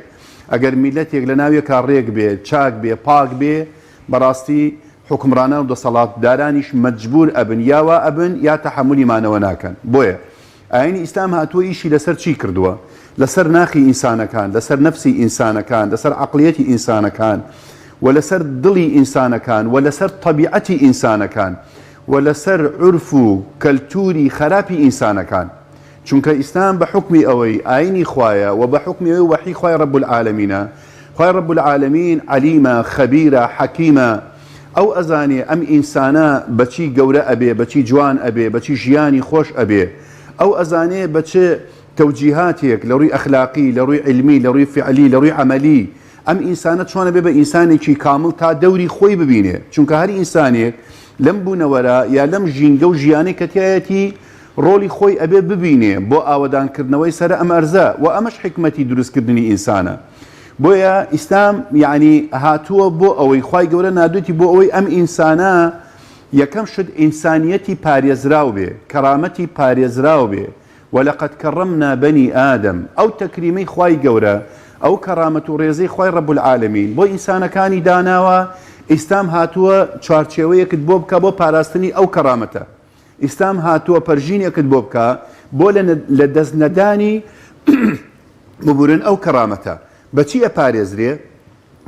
ئەگەر میلەتێک لە ناو یەکا ڕێک بێ چاک بێ پاک بێ بەڕاستی حوکمڕانان و دەسەڵاتدارانیش مەجبور ئەبن یا وا ئەبن یا تەحەمولی مانەوە ناکەن بۆیە ئاینی ئیسلام هاتووە ئیشی لەسەر چی کردووە؟ لەسەر ناخی ئینسانەکان، لەسەر نەفسی ئینسانەکان، لەسەر عەقڵیەتی ئینسانەکان و لەسەر دڵی ئینسانەکان و لەسەر تەبیعەتی ئینسانەکان و لەسەر عورف و کەلتوری خەراپی ئینسانەکان. چونکە ئیسلام بە حوکمی ئەوەی ئاینی خوایە و بە حوکمی ئەوەی وەحی خوای رب العالمینە، خوای رب العالمین عەلیمە، خەبیرە، حەکیمە، ئەو ئەزانێ ئەم ئینسانە بە چی گەورە ئەبێ، بە چی جوان ئەبێ، بە چی ژیانی خۆش ئەبێ. ئەو ئەزانێ بە چ تەوجیهاتێک لە ڕووی ئەخلاقی، لە ڕووی عیلمی، لە ڕووی فیعلی، لە ڕووی عەمەلی ئەم ئینسانە چۆن ئەبێ بە ئینسانێکی کامڵ تا دەوری خۆی ببینێ. چونکە هەر ئینسانێک لەم بوونەوەرە یا لەم ژینگە و ژیانەی کە تیایەتی ڕۆڵی خۆی ئەبێ ببینێ بۆ ئاوەدانکردنەوەی سەر ئەم ئەرزە و ئەمەش حیکمەتی دروستکردنی ئینسانە. بۆیە ئیسلام یەعنی هاتووە بۆ ئەوەی خوای گەورە ناردوویەتی بۆ ئەوەی ئەم ئینسانە یەکەم شت ئینسانیەتی پارێزراو بێ کەرامەتی پارێزراو بێ ولقد کرمنا بنی آدم ئەو تەکریمەی خوای گەورە ئەو کەرامەت و ڕێزەی خوای رب العالمین بۆ ئینسانەکانی داناوە ئیسلام هاتووە چوارچێوەیەکت بۆ بکا بۆ پاراستنی ئەو کەرامەتە ئیسلام هاتووە پەرژینێکت بۆ بکا بۆ لە دەست نەدانی ببورن ئەو کەرامەتە بە چی ئەپارێزرێ؟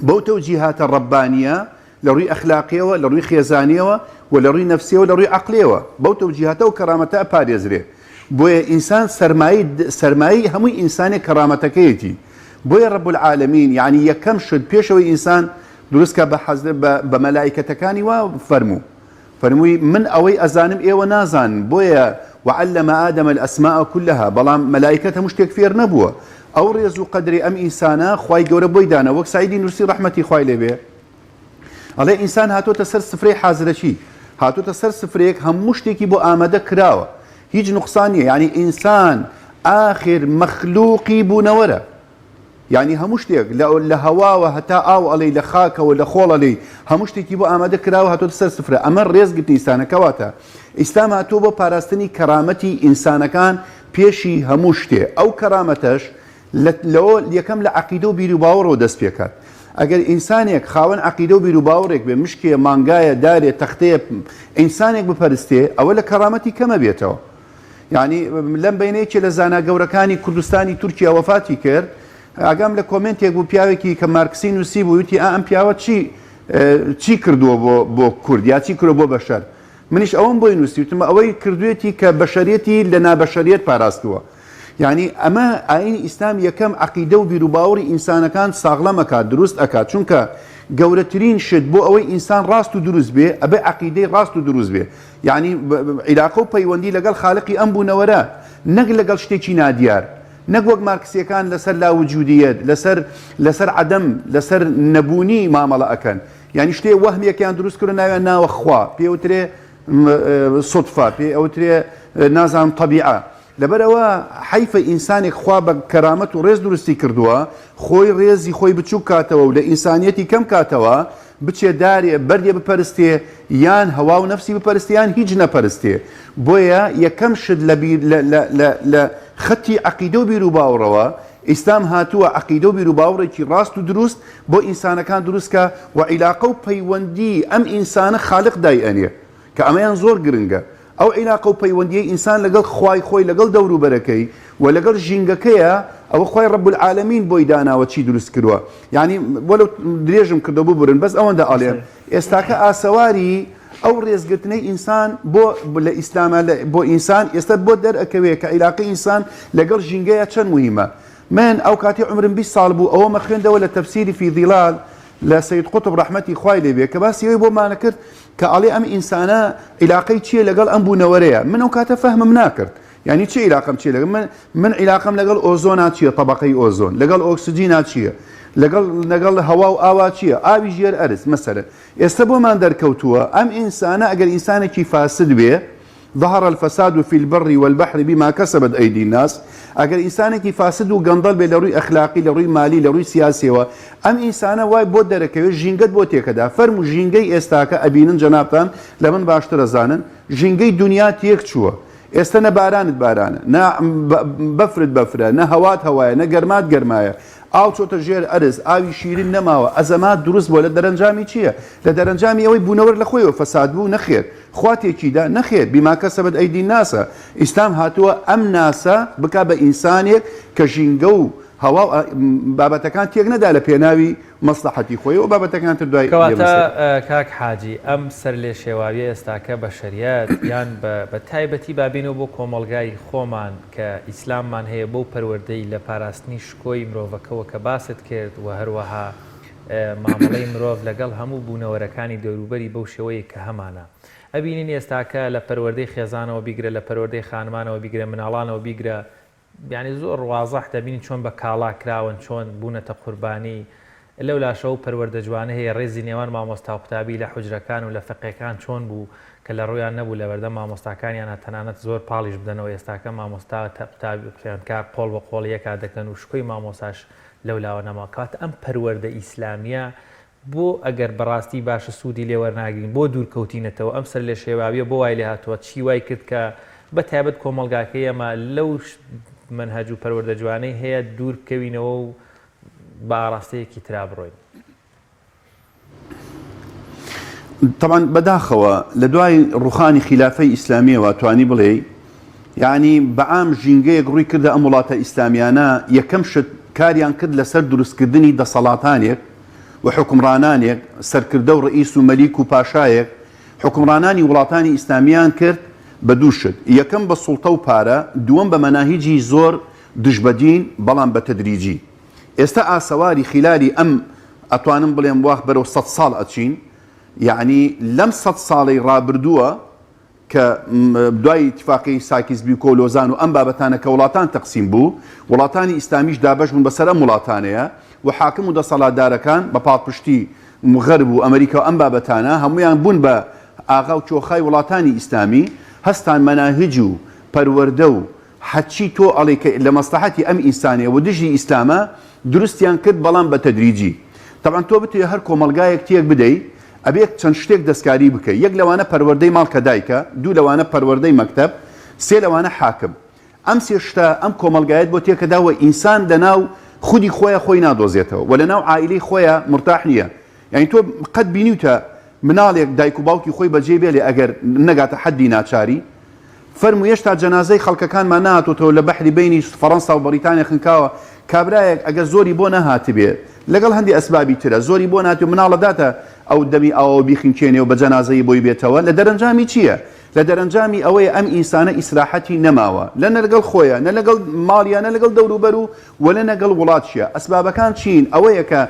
بەو تەوجیهاتە ڕەبانیە لە ڕووی ئەخلاقیەوە، لە ڕووی خێزانیەوە و لە ڕووی نەفسیەوە، لە ڕووی عەقلیەوە بەو تەوجیهاتە ئەو کەرامەتە ئەپارێزرێ. بۆیە ئینسان سەرمایەی سەرمایەی هەمووی ئینسانێک کەرامەتەکەیەتی. بۆیە رب العالمین یەعنی یەکەم شت پێش ئەوەی ئینسان دروست کا بە حەزرەت بە بە مەلائیکەتەکانی وا فەرموو. فەرمووی، من ئەوەی ئەزانم ئێوە نازانن، بۆیە، وعلم آدم الاسماء کلها، بەڵام مەلائیکەت هەموو شتێک فێر نەبووە، ئەو ڕێز و قەدرەی ئەم ئینسانە خوای گەورە بۆی دانا، وەک سەعیدی نورسی ڕەحمەتی خوای لێ بێ ئەڵێ ئینسان هاتۆتە سەر سفرەی حازرەکی، هاتۆتە سەر سفرەیەک هەموو شتێکی بۆ ئامادە کراوە، هیچ نوقسان نییە، یانی ئینسان ئاخر مەخلوقی بوونەوەرە. یانی هەموو شتێک لە لە هەواوە هەتا ئاو ئەڵێی لە خاکەوە لە خۆڵ ئەلێی هەموو شتێکی بۆ ئامادە کراوە هاتۆتە سەر سفرە ئەمە ڕێز گرتنی ئینسانە کەواتە ئیسلام هاتووە بۆ پاراستنی کەرامەتی ئینسانەکان پێشی هەموو شتێ ئەو کەرامەتەش لە لەوە یەکەم لە عەقیدە و بیروباوەڕەوە دەست پێکات ئەگەر ئینسانێک خاوەن عەقیدە و بیروباوەڕێک بێ مشکێ مانگایە دارێ تەختەیە ئینسانێک بپەرستێ ئەوە لە کەرامەتی کەمە بێتەوە یانی لەم بەینە یەکێ لە زانا گەورەکانی کوردستانی تورکیا وەفاتی کرد ئاگام لە کۆمێنتێک بوو پیاوێکی کە مارکسی نووسی بوو وتی ئا ئەم پیاوە چی چی کردووە بۆ بۆ کورد یا چی کردووە بۆ بەشەر منیش ئەوەم بۆی نووسی وتم ئەوەی کردوێتی کە بەشەریەتی لە نابەشەریەت پاراستووە یعنی ئەمە ئاینی ئیسلام یەکەم عقیدە و بیروباوەڕی ئینسانەکان ساغلەم ئەکات دروست ئەکات چونکە گەورەترین شت بۆ ئەوەی ئینسان ڕاست و دروست بێ ئەبێ عقیدەی ڕاست و دروست بێ یەعنی عیلاقە و پەیوەندی لەگەڵ خالقی ئەم بوونەوەرە نەک لەگەڵ شتێکی نادیار. نەک وەک مارکسیەکان لەسەر لا وجودیەت لەسەر لەسەر عەدەم لەسەر نەبوونی مامەڵە ئەکەن یانی شتێ وەهمێکیان دروست کردو ناویان ناوە خوا پێ وترێ سوتفە پێ ئەوترێ نازانم تەبیعە لەبەرئەوە حەیفە ئینسانێک خوا بە کەرامەت و ڕێز دروستی کردووە خۆی ڕێزی خۆی بچوک کاتەوە و لە ئینسانیەتی کەم کاتەوە بچێ دارێ بەردێ بپەرستێ یان هەوا و نەفسی بپەرستێ یان هیچ نەپەرستێ بۆیە یەکەم شت لە بیر لە لە لە لە خەتی عەقیدە و بیروباوڕەوە ئیسلام هاتووە عەقیدە و بیروباوڕێکی ڕاست و دروست بۆ ئینسانەکان دروست کا و عیلاقە و پەیوەندی ئەم ئینسانە خالق دایئەنێ کە ئەمەیان زۆر گرنگە ئەو عیلاقە و پەیوەندیەی ئینسان لەگەڵ خوای خۆی لەگەڵ دەوروبەرەکەی و لەگەڵ ژینگەکەیە ئەوە خوای رب العالمین بۆی داناوە چی دروست کردوە یانی وەلو درێژم کردەوە ببورن بەس ئەوەندە ئەڵێم ئێستاکە ئاسەواری ئەو ڕێزگرتنەی ئینسان بۆ لە ئیسلامە بۆ ئینسان ئێستا بۆ دەرئەکەوێ کە عیلاقەی ئینسان لەگەڵ ژینگەیە چەند موهیمە من ئەو کاتی عومرم 20 ساڵ بوو ئەوەمە خوێندەوە لە تەفسیری فی ظلال لە سید قوتب ڕەحمەتی خوای لێ بێ کە باسی ئەوەی بۆمانە کرد کە ئەڵێ ئەم ئینسانە عیلاقەی چییە لەگەڵ ئەم بوونەوەرەیە من ئەو کاتە فەهمم ناکرد یعنی چی عیلاقەم چییە لەگەڵ من من عیلاقەم لەگەڵ ئۆزۆنا چییە تەبەقەی ئۆزۆن لەگەڵ ئۆکسجینا چییە لەگەڵ لەگەڵ هەوا و ئاوا چییە ئاوی ژێر ئەرز مەسەلەن ئێستا بۆمان دەرکەوتووە ئەم ئینسانە ئەگەر ئینسانێکی فاسد بێ ظهر الفساد فی البر والبحر بما کسبت ایدی الناس، ئەگەر ئینسانێکی فاسد و گەندەڵ بێت لە ڕووی ئەخلاقی لە ڕووی مالی لە ڕووی سیاسیەوە ئەم ئینسانە وای بۆت دەرەکەوێت ژینگەت بۆ تێکەدا فەرموو ژینگەی ئێستاکە ئەبینن جەنابتان لە من باشتر ئەزانن ژینگەی دونیا تێک چووە ئێستە نە بارانت بارانە نە بەفرت بەفرە نە هەوات هەوایە نە گەرمات گەرمایە ئاو چۆتە ژێر ئەرز ئاوی شیرین نەماوە ئەزەمات دروست بووە لە دەرەنجامی چییە لە دەرەنجامی ئەوەی بوونەوەر لە خۆیەوە فەساد بوو نەخێر خوا تێکیدا؟ نەخێر، بما کسبت ایدی الناس، ئیسلام هاتووە ئەم ناسە بکا بە ئینسانێک کە ژینگە و هەوا و بابەتەکان تێک نەدا لە پێناوی مەسڵەحەتی خۆی و بابەتەکان تر دوای کەواتە دێمە سەری. کاک حاجی ئەم سەرلێشێواویە ئێستاکە بەشەریەت یان بە بە تایبەتی با بینەوە بۆ کۆمەڵگای خۆمان کە ئیسلاممان هەیە بەو پەروەردەی لە پاراستنی شکۆی مرۆڤەکەوە کە باست کرد و هەروەها مامەڵەی مرۆڤ لەگەڵ هەموو بوونەوەرەکانی دەوروبەری بەو شێوەیەی کە هەمانە. ئەبینین ئێستاکە لە پەروەردەی خێزانەوە بیگرە، لە پەروەردەی خانمانەوە بیگرە، مناڵانەوە بیگرە، یانی زۆر وازح دەبینین چۆن بە کاڵا کراون، چۆن بوونەتە قوربانی. لەولاشەوە ئەو پەروەردە جوانە هەیە، ڕێزی نێوان مامۆستا و قوتابی لە حوجرەکان و لە فەقێکان چۆن بوو کە لە ڕوویان نەبوو لەبەردەم مامۆستاکانیانا تەنانەت زۆر پاڵیش بدەنەوە، ئێستاکە مامۆستا قوتابی خوێندکار قۆڵ بە قۆڵی یەکا دەکەن و شکۆی مامۆستاش لەولاوە نەماوە کەواتە ئەم پەروەردە ئیسلامیە بۆ ئەگەر بەڕاستی باشە سوودی لێ وەرناگرین بۆ دوور کەوتینەتەوە ئەم سەرلێشێواویە بۆ وای لێهاتووە چی وای کرد کە بە تایبەت کۆمەڵگاکەی ئێمە لەو مەنهەج و پەروەردە جوانەی هەیە دوور بکەوینەوە و بە ئاڕاستەیەکی ترا بڕۆین؟ تەبعەن بەداخەوە لە دوای ڕوخانی خیلافەی ئیسلامیەوە توانی بڵێی یعنی بەعام ژینگەیەک ڕووی کردە ئەم وڵاتە ئیسلامیانە یەکەم شت کاریان کرد لەسەر دروستکردنی دەسەڵاتانێک و حکومڕانانێک سەرکردە و ڕئیس و مەلیک و پاشایەک حکومڕانانی وڵاتانی ئیسلامیان کرد بە دوو شت یەکەم بە سوڵتە و پارە دووەم بە مەناهیجی زۆر دژ بە دین بەڵام بە تەدریجی ئێستا ئاسەواری خیلالی ئەم ئەتوانم بڵێم وا بەرەو سەد ساڵ ئەچین یەعنی لەم سەد ساڵەی ڕابردووە کە دوای ئیتفاقی ساکیس بیکۆ و لۆزان و ئەم بابەتانە کە وڵاتان تەقسیم بوو وڵاتانی ئیسلامیش دابەش بوون بەسەر ئەم وڵاتانەیە و حاکم و دەسەڵاتدارەکان بە پاڵپشتی غەرب و ئەمریکا و ئەم بابەتانە هەمویان بوون بە ئاغا و کێخای وڵاتانی ئیسلامی هەستان مەناهج و پەروەردە و هەرچی تۆ ئەڵێی کە لە مەسلەحەتی ئەم ئینسانەیە و دژی ئیسلامە دروستیان کرد بەڵام بە تەدریجی تەبعەن تۆ بتەوێ هەر کۆمەڵگایەک تێک بدەی ئەبێ چەند شتێک دەستکاری بکەی یەک لەوانە پەروەردەی ماڵ کە دایکە دوو لەوانە پەروەردەی مەکتەب سێ لەوانە حاکم ئەم سێ شتە ئەم کۆمەڵگایەت بۆ تێکەدا و ئینسان لەناو خودی خۆیا خۆی نادۆزێتەوە و لەناو عائیلەی خۆیا مورتاح نییە یانی تۆ قەت بینیوتە مناڵێک دایک و باوکی خۆی بەجێ بێلێ ئەگەر نەگاتە حەدی ناچاری؟ فەرموو هێشتا جەنازەی خەڵکەکانمان نەهاتۆتەوە لە بەحری بەینی فەڕەنسا و بەڕیتانیا خنکاوە کابرایەک ئەگەر زۆری بۆ نەهاتبێ لەگەڵ هەندێ ئەسبابی ترە زۆری بۆ ناتێ مناڵە داتە ئەو دەمی ئاوەوە بیخنکێنێ و بە جەنازەی بۆی بێتەوە لە دەرەنجامی چییە؟ لە دەرەنجامی ئەوەیە ئەم ئینسانە ئیسراحەتی نەماوە لە نە لەگەڵ خۆیا نە لەگەڵ ماڵیا نە لەگەڵ دەوروبەر و وە لە نەگەڵ وڵاتشیا ئەسبابەکان چین ئەوەیە کە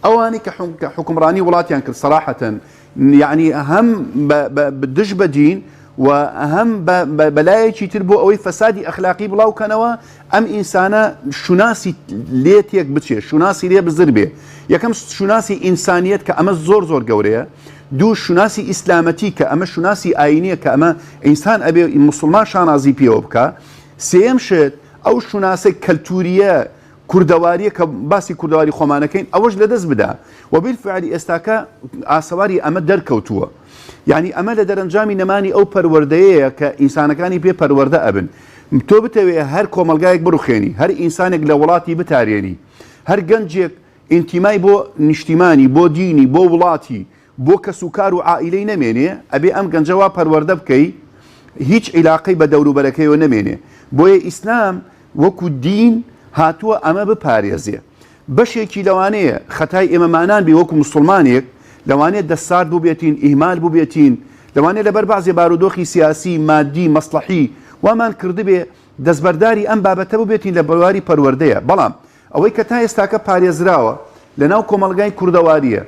ئەوانەی کە حوکمڕانی وڵاتیان کرد سەراحەتەن یەعنی هەم دژ بە دین و هەم بە لایەکی تر بۆ ئەوەی فەسادی ئەخلاقی بڵاو کەنەوە ئەم ئینسانە شوناسی لێ تێک بچێ شوناسی لێ بزر بێ یەکەم شوناسی ئینسانیەت کە ئەمە زۆر زۆر گەورەیە دوو شوناسی ئیسلامەتی کە ئەمە شوناسی ئاینیە کە ئەمە ئینسان ئەبێ موسڵمان شانازی پێوە بکا سێیەم شت ئەو شوناسە کەلتوریە کوردەواریە کە باسی کوردەواری خۆمانەکەین ئەوەش لەدەست بدا و بیلفعلی ئێستاکە ئاسەواری ئەمە دەرکەوتووە یعنی ئەمە لە دەرەنجامی نەمانی ئەو پەروەردەیەیە کە ئینسانەکانی پێ پەروەردە ئەبن تۆ بتەوێ هەر کۆمەڵگایەک بڕوخێنی هەر ئینسانێک لە وڵاتی بتارێنی هەر گەنجێک ئینتیمای بۆ نیشتیمانی، بۆ دینی، بۆ وڵاتی، بۆ کەسوکار و عائیلەی نەمێنێ، ئەبێ ئەم گەنجە وا پەروەردە بکەی هیچ عیلاقەی بە دەوروبەرەکەیەوە نەمێنێ. بۆیە ئیسلام وەکو دین هاتووە ئەمە بپارێزێ. بەشێکی لەوانەیە خەتای ئێمەمانان بێ وەکو موسڵمانێک، لەوانەیە دەستسارد بووبێتین، ئیهمال بووبێتین، لەوانەیە لەبەر بەعزێ بارودۆخی سیاسی، مادی، مەسڵەحی وامان کردبێ دەستبەرداری ئەم بابەتە بووبێتین لە بواری پەروەردەیە. بەڵام ئەوەی کە تا ئێستاکە پارێزراوە لە ناو کۆمەڵگای کوردەوارییە،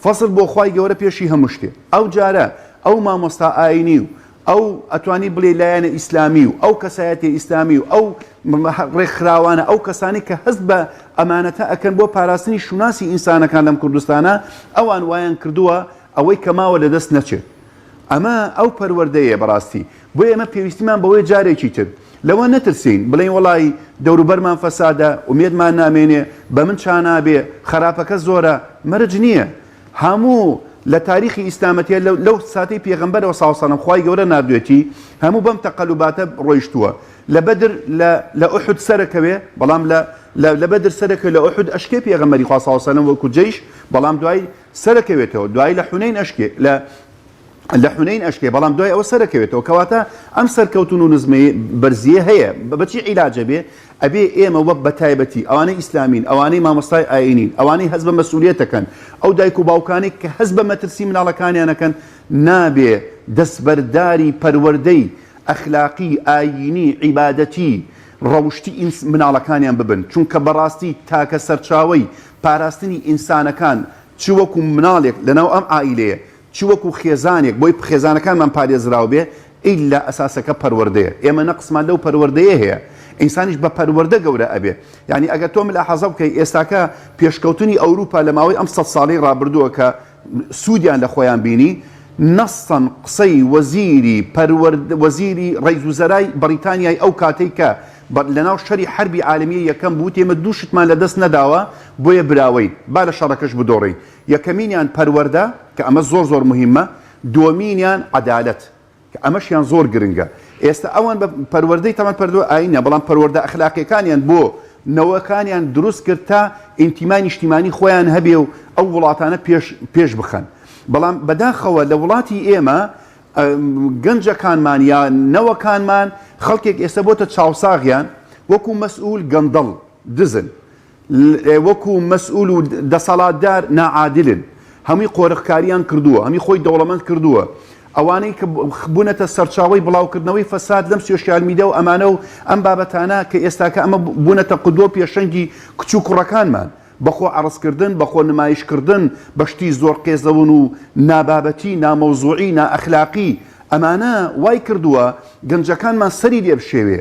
فەزڵ بۆ خوای گەورە پێشی هەموو شتێ. ئەو جارە ئەو مامۆستا ئاینی و ئەو ئەتوانی بڵێی لایەنە ئیسلامی و ئەو کەسایەتیە ئیسلامی و ئەو ڕێکخراوانە ئەو کەسانەی کە هەست بە ئەمانەتە ئەکەن بۆ پاراستنی شوناسی ئینسانەکان لەم کوردستانە ئەوان وایان کردووە ئەوەی کە ماوە لەدەست نەچێت. ئەمە ئەو پەروەردەیە بەڕاستی. بۆیە ئێمە پێویستیمان بەوەیە جارێکی تر لەوە نەترسێین بڵێین وەڵایی دەوروبەرمان فەسادە، ئومێدمان نامێنێ، بە من چا نابێ، خەراپەکە زۆرە، مەرج نییە هەموو لە تاریخی ئیسلامەتیە لەو ساتەی پێغەمبەرەوە صلی سەلام خوای گەورە ناردوێتی هەموو بەم تەقەلوباتە ڕۆیشتووە لە بەدر لە لە ئوحود سەرەکەوێ بەڵام لە لە بەدر سەرەکەوێ لە ئوحود ئەشکێ پێغەمبەری خوا صلی سەلام وەکو جەیش بەڵام دوای سەرەکەوێتەوە دوای لە حونەین ئەشکێ لە لە حونەین ئەشکێ بەڵام دوای ئەوە سەرەکەوێتەوە کەواتە ئەم سەرکەوتن و نزمەی بەرزیە هەیە بەچی عیلاجە بێ ئەبێ ئێمە وەک بەتایبەتی ئەوانەی ئیسلامین ئەوانەی مامۆستای ئاینین ئەوانەی هەست بە مەسئولیەتەکەن ئەو دایک و باوکانەی کە هەست بە مەترسی مناڵەکانیانەکەن نابێ دەستبەرداری پەروەردەی ئەخلاقی ئایینی عیبادەتی ڕەوشتی مناڵەکانیان ببن چونکە بەڕاستی تاکە سەرچاوەی پاراستنی ئینسانەکان چ وەکو مناڵێک لەناو ئەم عائیلەیە چ وەکو خێزانێک بۆی خێزانەکانمان پارێزراو بێ ئیلا ئەساسەکە پەروەردەیە ئێمە نەقسمان لەو پەروەردەیە هەیە ئینسانیش بە پەروەردە گەورە ئەبێ یعنی ئەگەر تۆ ملاحەزە بکەی ئێستاکە پێشکەوتنی ئەوروپا لە ماوەی ئەم سەد ساڵەی ڕابردووە کە سوودیان لە خۆیان بینی نەسەن قسەی وەزیری پەروەرد وەزیری ڕەیزوزەرای بەڕیتانیای ئەو کاتەی کە لەناو شەری حەربی عالەمیە یەکەم بوو وتی ئێمە دوو شتمان لە دەست نەداوە بۆیە براوەین با لە شەڕەکەش بدۆڕێین یەکەمینیان پەروەردە کە ئەمە زۆر زۆر موهیمە دووەمینیان عەدالەت کە ئەمەشیان زۆر گرنگە ئێستا ئەوان بە پەروەردەی تەمان پەروەردە ئاینە بەڵام پەروەردە ئەخلاقیەکانیان بۆ نەوەکانیان دروست کرد تا ئینتیمای نیشتیمانی خۆیان هەبێ و ئەو وڵاتانە پێش پێش بخەن بەڵام بەداخەوە لە وڵاتی ئێمە گەنجەکانمان یا نەوەکانمان خەڵکێک ئێستا بۆتە چاوساغیان وەکو مەسئول گەندەڵ دزن وەکو مەسئول و دەسەڵاتدار ناعادلن هەمووی قۆرخکاریان کردووە هەمی خۆی دەوڵەمەند کردووە ئەوانەی کە بوونەتە سەرچاوەی بڵاوکردنەوەی فەساد لەم سۆشیال میدیا و ئەمانە و ئەم بابەتانە کە ئێستاکە ئەمە بوونەتە قدوە پێشەنگی کچ و کوڕەکانمان بەخۆ عەڕزکردن، بەخۆ نمایشکردن، بە شتی زۆر قێزەون و نابابەتی، نامەوزوعی، نائەخلاقی، ئەمانە وای کردووە گەنجەکانمان سەری لێ بشێوێ،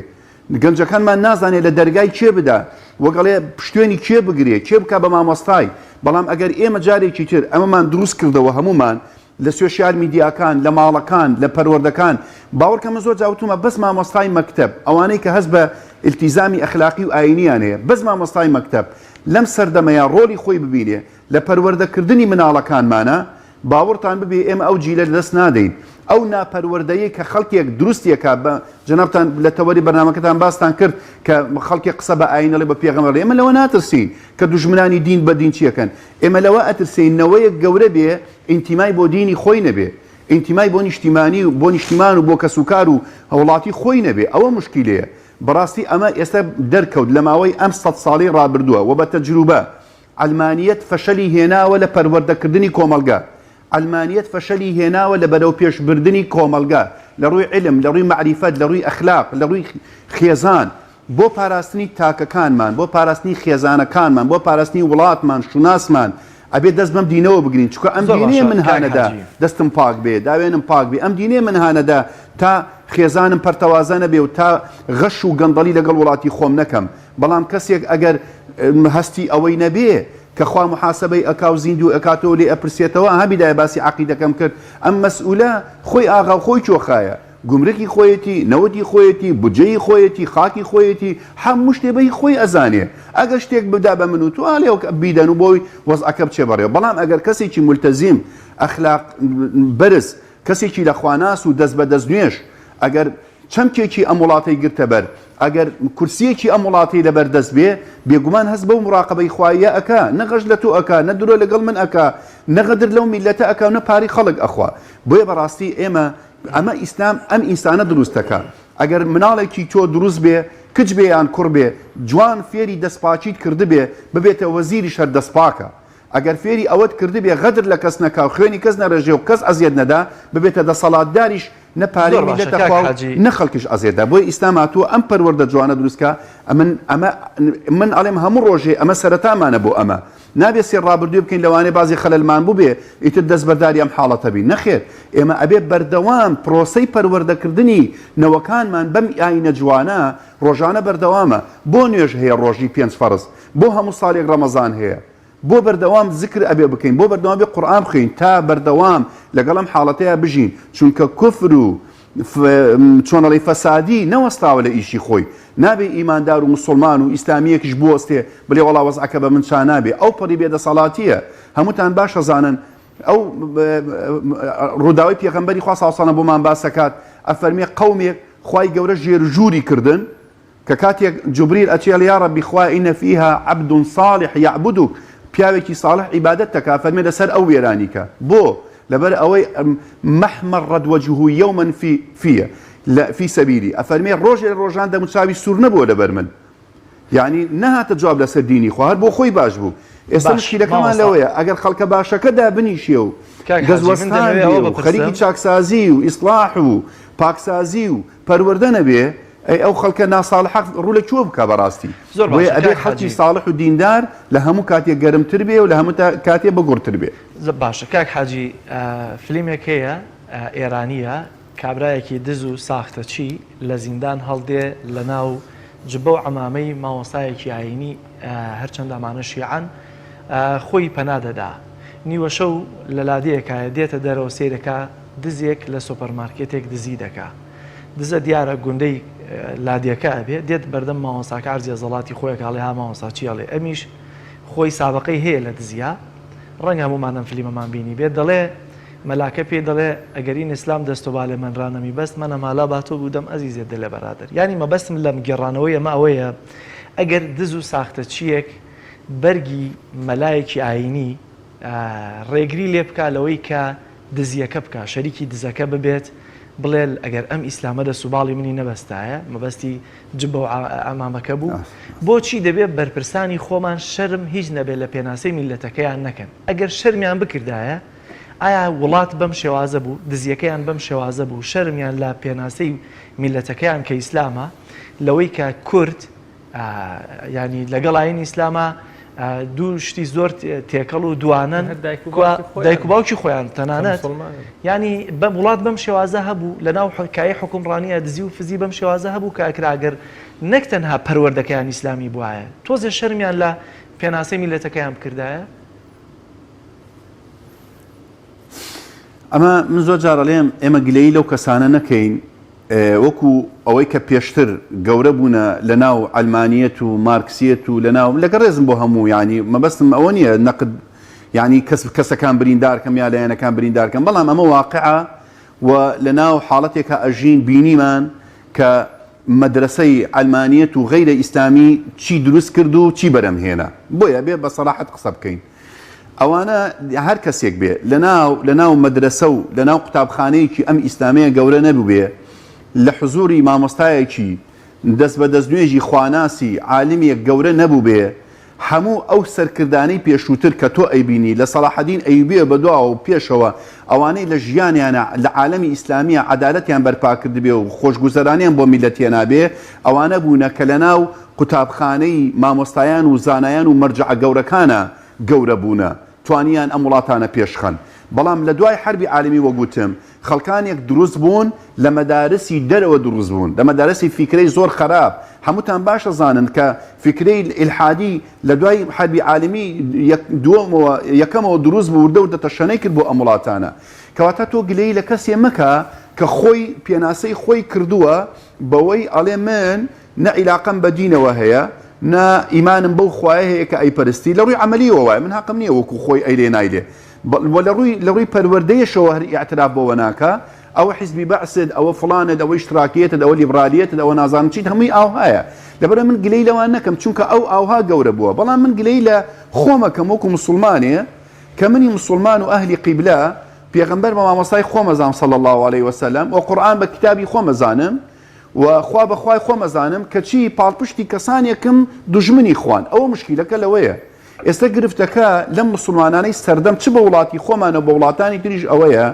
گەنجەکانمان نازانێ لە دەرگای کێ بدا، وەک ئەڵێ پشتوێنی کێ بگرێ، کێ بکا بە مامۆستای، بەڵام ئەگەر ئێمە جارێکی تر ئەمەمان دروست کردەوە هەموومان لە سۆشیال میدیاکان، لە ماڵەکان، لە پەروەردەکان، باوەڕکە من زۆر جار وتومە بەس مامۆستای مەکتەب، ئەوانەی کە هەست بە ئیلتیزامی ئەخلاقی و ئایینیان هەیە، بەس مامۆستای مەکتەب لەم سەردەمەیا ڕۆڵی خۆی ببینێ لە پەروەردەکردنی مناڵەکانمانا، باوەڕتان ببێ ئێمە ئەو جیلە لەدەست نادەین. ئەو ناپەروەردەیەی کە خەڵکێک دروستی ئەکا بە جەنابتان لە تەوەری بەرنامەکەتان باستان کرد کە خەڵکێک قسە بە ئایین ئەڵێ بە پێغەمبەر ئەڵێ ئێمە لەوە ناترسین کە دوژمنانی دین بە دین چی ئەکەن ئێمە لەوە ئەترسێین نەوەیەک گەورە بێ ئینتیمای بۆ دینی خۆی نەبێ، ئینتیمای بۆ نیشتیمانی و بۆ نیشتیمان و بۆ کەسوکار و وڵاتی خۆی نەبێ، ئەوە موشکیلەیە. بەڕاستی ئەمە ئێستا دەرکەوت لە ماوەی ئەم سەد ساڵەی ڕابردووە و بە تەجروبە، عەلمانیەت فەشەلی هێناوە لە پەروەردەکردنی کۆمەڵگە، عەلمانیەت فەشەلی هێناوە لە بەرەوپێش بردنی کۆمەڵگە لە ڕووی عیلم، لە ڕووی مەعریفەت، لە ڕووی ئەخلاق، لە ڕووی خێزان. بۆ پاراستنی تاکەکانمان، بۆ پاراستنی خێزانەکانمان، بۆ پاراستنی وڵاتمان، شوناسمان، ئەبێ دەست بەم دینەوە بگرین چونکە ئەم زۆر دینەیە باشە من کاک هانەدا حاجی. دەستم پاک بێ داوێنم پاک بێ ئەم دینەیە من هانەدا تا خێزانم پەرتەوازە نەبێ و تا غەش و گەندەڵی لەگەڵ وڵاتی خۆم نەکەم بەڵام کەسێک ئەگەر هەستی ئەوەی نەبێ کە خوا محاسبەی ئەکا و زیندوو ئەکاتەوە لێ ئەپرسێتەوە ها بیدایە باسی عەقیدەکەم کرد ئەم مەسئولە خۆی ئاغا و خۆی چۆخایە گومرکی خۆیەتی، نەوتی خۆیەتی، بودجەی خۆیەتی، خاکی خۆیەتی، هەموو شتێ بە هی خۆی ئەزانێ. ئەگەر شتێک بدا بە من و تۆ ئالێ بیدەن و بۆی وەزعەکە بچێ بەڕێوە. بەڵام ئەگەر کەسێکی مولتەزیم، ئەخلاق بەرز، کەسێکی لە خواناس و دەست بە دەست نوێژ، ئەگەر چەمکێکی ئەم وڵاتەی گرتە بەر، ئەگەر کورسییەکی ئەم وڵاتەی لەبەر دەست بێ، بێگومان هەست بەو موراقەبەی خواییە ئەکا، نە غەش لە تۆ ئەکا، نە درۆ لەگەڵ من ئەکا، نە غەدر لەو میللەتە ئەکا و نە پارەی خەڵک ئەخوا. بۆیە بەڕاستی ئێمە ئەمە ئیسلام ئەم ئینسانە دروست دەکا ئەگەر مناڵێکی تۆ دروست بێ کچ بێ یان کوڕ بێ جوان فێری دەست پاکیت کردبێ ببێتە وەزیریش هەر دەست پاکە ئەگەر فێری ئەوەت کردبێ غەدر لە کەس نەکا و خوێنی کەس نەڕێژێ و کەس ئەزیەت نەدا ببێتە دەسەڵاتداریش نە پارەی زۆر باشە میللەت کاک ئەخوا و حاجی. نە خەڵکیش ئەزیەت دا بۆیە ئیسلام هاتووە ئەم پەروەردە جوانە دروست کا ئەمن ئەمە من ئەڵێم هەموو ڕۆژێ ئەمە سەرەتامانە بۆ ئەمە نابێ سێر ڕابردووی بکەین لەوانەیە بازی خەلەلمان بووبێ ئیتر دەستبەرداری ئەم حاڵەتە بین نەخێر ئێمە ئەبێ بەردەوام پرۆسەی پەروەردەکردنی نەوەکانمان بەم ئاینە جوانە ڕۆژانە بەردەوامە بۆ نوێژ هەیە ڕۆژی پێنج فەرز بۆ هەموو ساڵێک ڕەمەزان هەیە بۆ بەردەوام زکر ئەبێ بکەین بۆ بەردەوام بێ قورئان بخوێین تا بەردەوام لەگەڵ ئەم حاڵەتەیا بژین چونکە کوفر و چۆن ئەڵێی فەسادی نەوەستاوە لە ئیشی خۆی نابێ ئیماندار و مسوڵمان و ئیسلامیەکیش بوەستێ بلێ وەڵا وەزعەکە بە من چا نابێ ئەو پەڕی بێ دەسەڵاتیە هەمووتان باش ئەزانن ئەو ڕووداوی پێغەمبەری خوا صلی الله بۆمان باسەکات ئەفەرمێ قەومێک خوای گەورە ژێر ژووری کردن کە کاتێک جوبریل ئەچێ ئەڵێ یا ڕەبی خوایە ان فیها عبد صالح یعبدک پیاوێکی صالح عیبادەت دەکا ئەفەرمێ لەسەر ئەو وێرانی کە بۆ؟ لەبەر ئەوەی ما احمرت وجهه یوما فی فیە لە فی سبیلی ئەفەرمێ ڕۆژێ لە ڕۆژان دەموچاوی سوور نەبووە لەبەر من یعنی نەهاتە جواب لەسەر دینی خوا هەر بۆ خۆی باش بوو ئێستا باش مشکیلەکەمان مامۆستا لەوەیە ئەگەر خەڵکە باشەکە دابنیشێ و کاک حاجی من دەستوەستان دەمەوێ بێ ئەوە و خەریکی بپرسم چاکسازی و ئیسڵاح و پاکسازی و پەروەردە نەبێ ئەی ئەو خەڵکە ناساڵحە ڕوو لە کوێ بکا بەڕاستی؟ زۆر بۆیە باشە ئەبێ کاک خەڵکی حاجی. ساڵح و دیندار لە هەموو کاتێ گەرمتر بێ و لە هەموو کاتێ بەگوڕتر بێ. باشە کاک حاجی فلیمێک هەیە ئێرانیە کابرایەکی دز و ساختەچی لە زیندان هەڵدێ لە ناو جبە و عەمامەی مامۆستایەکی ئاینی هەرچەند ئەمانە شیعەن خۆی پەنا دەدا نیوەشەو لە لادێیەکایە دێتە دەرەوە سەیرەکا دزێک لە سۆپەرمارکێتێک دزی دەکا دزە دیارە گوندەی لادێکە ئەبێ دێت بەردەم مامۆستاکە عەرزی ئەزەڵاتی خۆی ئەکا ئەڵێ ها مامۆستا چی ئەڵێ ئەمیش خۆی سابقەی هەیە لە دزیا ڕەنگە هەموومان ئەم فلیمەمان بینی بێت دەڵێ مەلاکە پێی دەڵێ ئەگەر این اسلام دەست و بالێ من را نەمی بەست منم حالا با تۆ بودەم ئەزیزێ دلێ بەرادەر یانی مەبەستم لەم گێڕانەوەی ئەمە ئەوەیە ئەگەر دز و ساختەچییەک بەرگی مەلایەکی ئایینی ڕێگری لێ بکا لەوەی کە دزیەکە بکا شەریکی دزەکە ببێت بڵێ ئەگەر ئەم ئیسلامە دەست و باڵی منی نەبەستایە مەبەستی جبە و عەمامەکە بوو بۆچی دەبێ بەرپرسانی خۆمان شەرم هیچ نەبێ لە پێناسەی میللەتەکەیان نەکەن ئەگەر شەرمیان بکردایە ئایا وڵات بەم شێوازە بوو دزیەکەیان بەم شێوازە بوو شەرمیان لە پێناسەی میللەتەکەیان کە ئیسلامە لەوەی کە کورد یانی لەگەڵ ئاینی ئیسلاما دوو شتی زۆر تێکەڵ و دوانەن دایک و باوکی خۆیان تەنانەت ینی بە وڵات بەم شێوازە هەبوو لە ناو حکای حکومڕانیە دزی و فزی بەم شێوازە هەبوو کە ئەکراگەر نەک تەنها پەروەردەکەیان ئیسلامی بواە تۆزێ شەرمیان لە پێناسەی میلەتەکەیان بکردایە ئەمە من زۆر جارەڵێم ئێمە گلەیی لەو کەسانە نەکەین وەکو ئەوەی کە پێشتر گەورە بوونە لە ناو عەلمانیەت و مارکسیەت و لە ناو لەگەڵ ڕێزم بۆ هەموو یانی مەبەستم ئەوە نییە نەقد یانی کەس کەسەکان بریندار کەم یا لایەنەکان بریندار کەم بەڵام ئەمە واقعە و لە ناو حاڵەتێکا ئەژین بینیمان کە مەدرەسەی عەلمانیەت و غەیرە ئیسلامی چی دروست کرد و چی بەرەم هێنا بۆیە بێ بە سەراحەت قسە بکەین ئەوانە هەر کەسێک بێ لەناو لەناو مەدرەسە و لەناو قوتابخانەیەکی ئەم ئیسلامەیە گەورە نەبووبێ لە حزوری مامۆستایەکی دەست بە دەستنوێژی خواناسی عالمیەک گەورە نەبووبێ هەموو ئەو سەرکردانەی پێشووتر کە تۆ ئەیبینی لە سەڵاحەدین ئەیوبیەوە بەدواوە و پێشەوە ئەوانەی لە ژیانیانە لە عالەمی ئیسلامیە عەدالەتیان بەرپا کردبێ و خۆشگوزەرانیان بۆ میللەت هێنابێ ئەوانە بوونە کە لەناو قوتابخانەی مامۆستایان و زانایان و مەرجەعە گەورەکانە گەورە بوونە. توانیان ئەم وڵاتانە پێشخەن. بەڵام لە دوای حەربی عالەمی وەک وتم خەڵکانێک دروست بوون لە مەدارسی دەرەوە دروست بوون لە مەدارسی فیکرەی زۆر خەراپ هەمووتان باش ئەزانن کە فیکرەی ئیلحادی لە دوای حەربی عالەمی یەک دووەمەوە یەکەمەوە دروست بوو وردە وردە تەشەنەی کرد بۆ ئەم وڵاتانە کەواتە تۆ گلەیی لە کەسێ مەکە کە خۆی پێناسەی خۆی کردووە بەوەی ئەڵێ من نە عیلاقەم بە دینەوە هەیە نە ئیمانم بەو خوایە هەیە کە ئەیپەرستی لە ڕووی عەمەلیەوە وایە من هەقم نییە وەکو خۆی ئەیلێ نایلێ وە لە ڕووی لە ڕووی پەروەردەیەشەوە هەر ئیعتراف بەوە ناکا ئەوە حیزبی بەعست ئەوە فڵانت ئەوە ئیشتراکیەتت ئەوە لیبرالیەتت ئەوە نازانم چیت هەمووی ئاوهایە لەبەرئەوە من گلەی لەوان نەکەم چونکە ئەو ئاوها گەورە بووە بەڵام من گلەی لە خۆمەکەم وەکو مسوڵمانێ کە منی مسوڵمان و ئەهلی قیبلە پێغەمبەر بە مامۆستای خۆم ئەزانم صلی اللە علیە وسلم و قورئان بە کیتابی خۆم ئەزانم و خوا بە خوای خۆم ئەزانم کەچی پاڵپشتی کەسانێکم دوژمنی خوان ئەوە مشکیلەکە لەوەیە ئێستا گرفتەکە لەم مسوڵمانانەی سەردەم چ بە وڵاتی خۆمانەوە بە وڵاتانی تریش ئەوەیە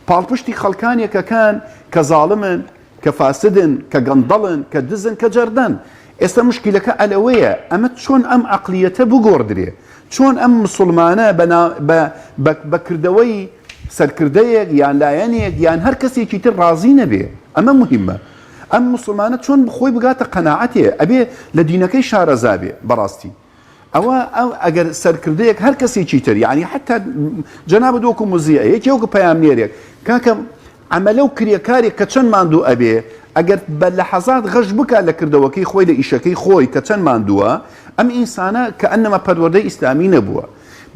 پاڵپشتی خەڵکانێکەکان کە زاڵمن کە فاسدن کە گەندەڵن کە دزن کە جەردەن ئێستا مشکیلەکە ئەلەوەیە ئەمە چۆن ئەم عەقلیەتە بگۆڕدرێ چۆن ئەم مسوڵمانە بە کردەوەی سەرکردەیەک یان لایەنێک یان هەر کەسێکی تر ڕازی نەبێ ئەمە موهیمە ئەم موسڵمانە چۆن خۆی بگاتە قەناعەتێ ئەبێ لە دینەکەی شارەزا بێ بەڕاستی ئەوە ئەو ئەگەر سەرکردەیەک هەر کەسێکی تر یعنی حتا جەنابت وەکو موزیع یەکێ وەکو پەیامنێرێک کاکە عەمەلە و کرێکارێک کە چەند ماندوو ئەبێ ئەگەر بە لەحەزات غەش بکا لە کردەوەکەی خۆی لە ئیشەکەی خۆی کە چەند ماندووە ئەم ئینسانە کە ئەنەما پەروەردەی ئیسلامی نەبووە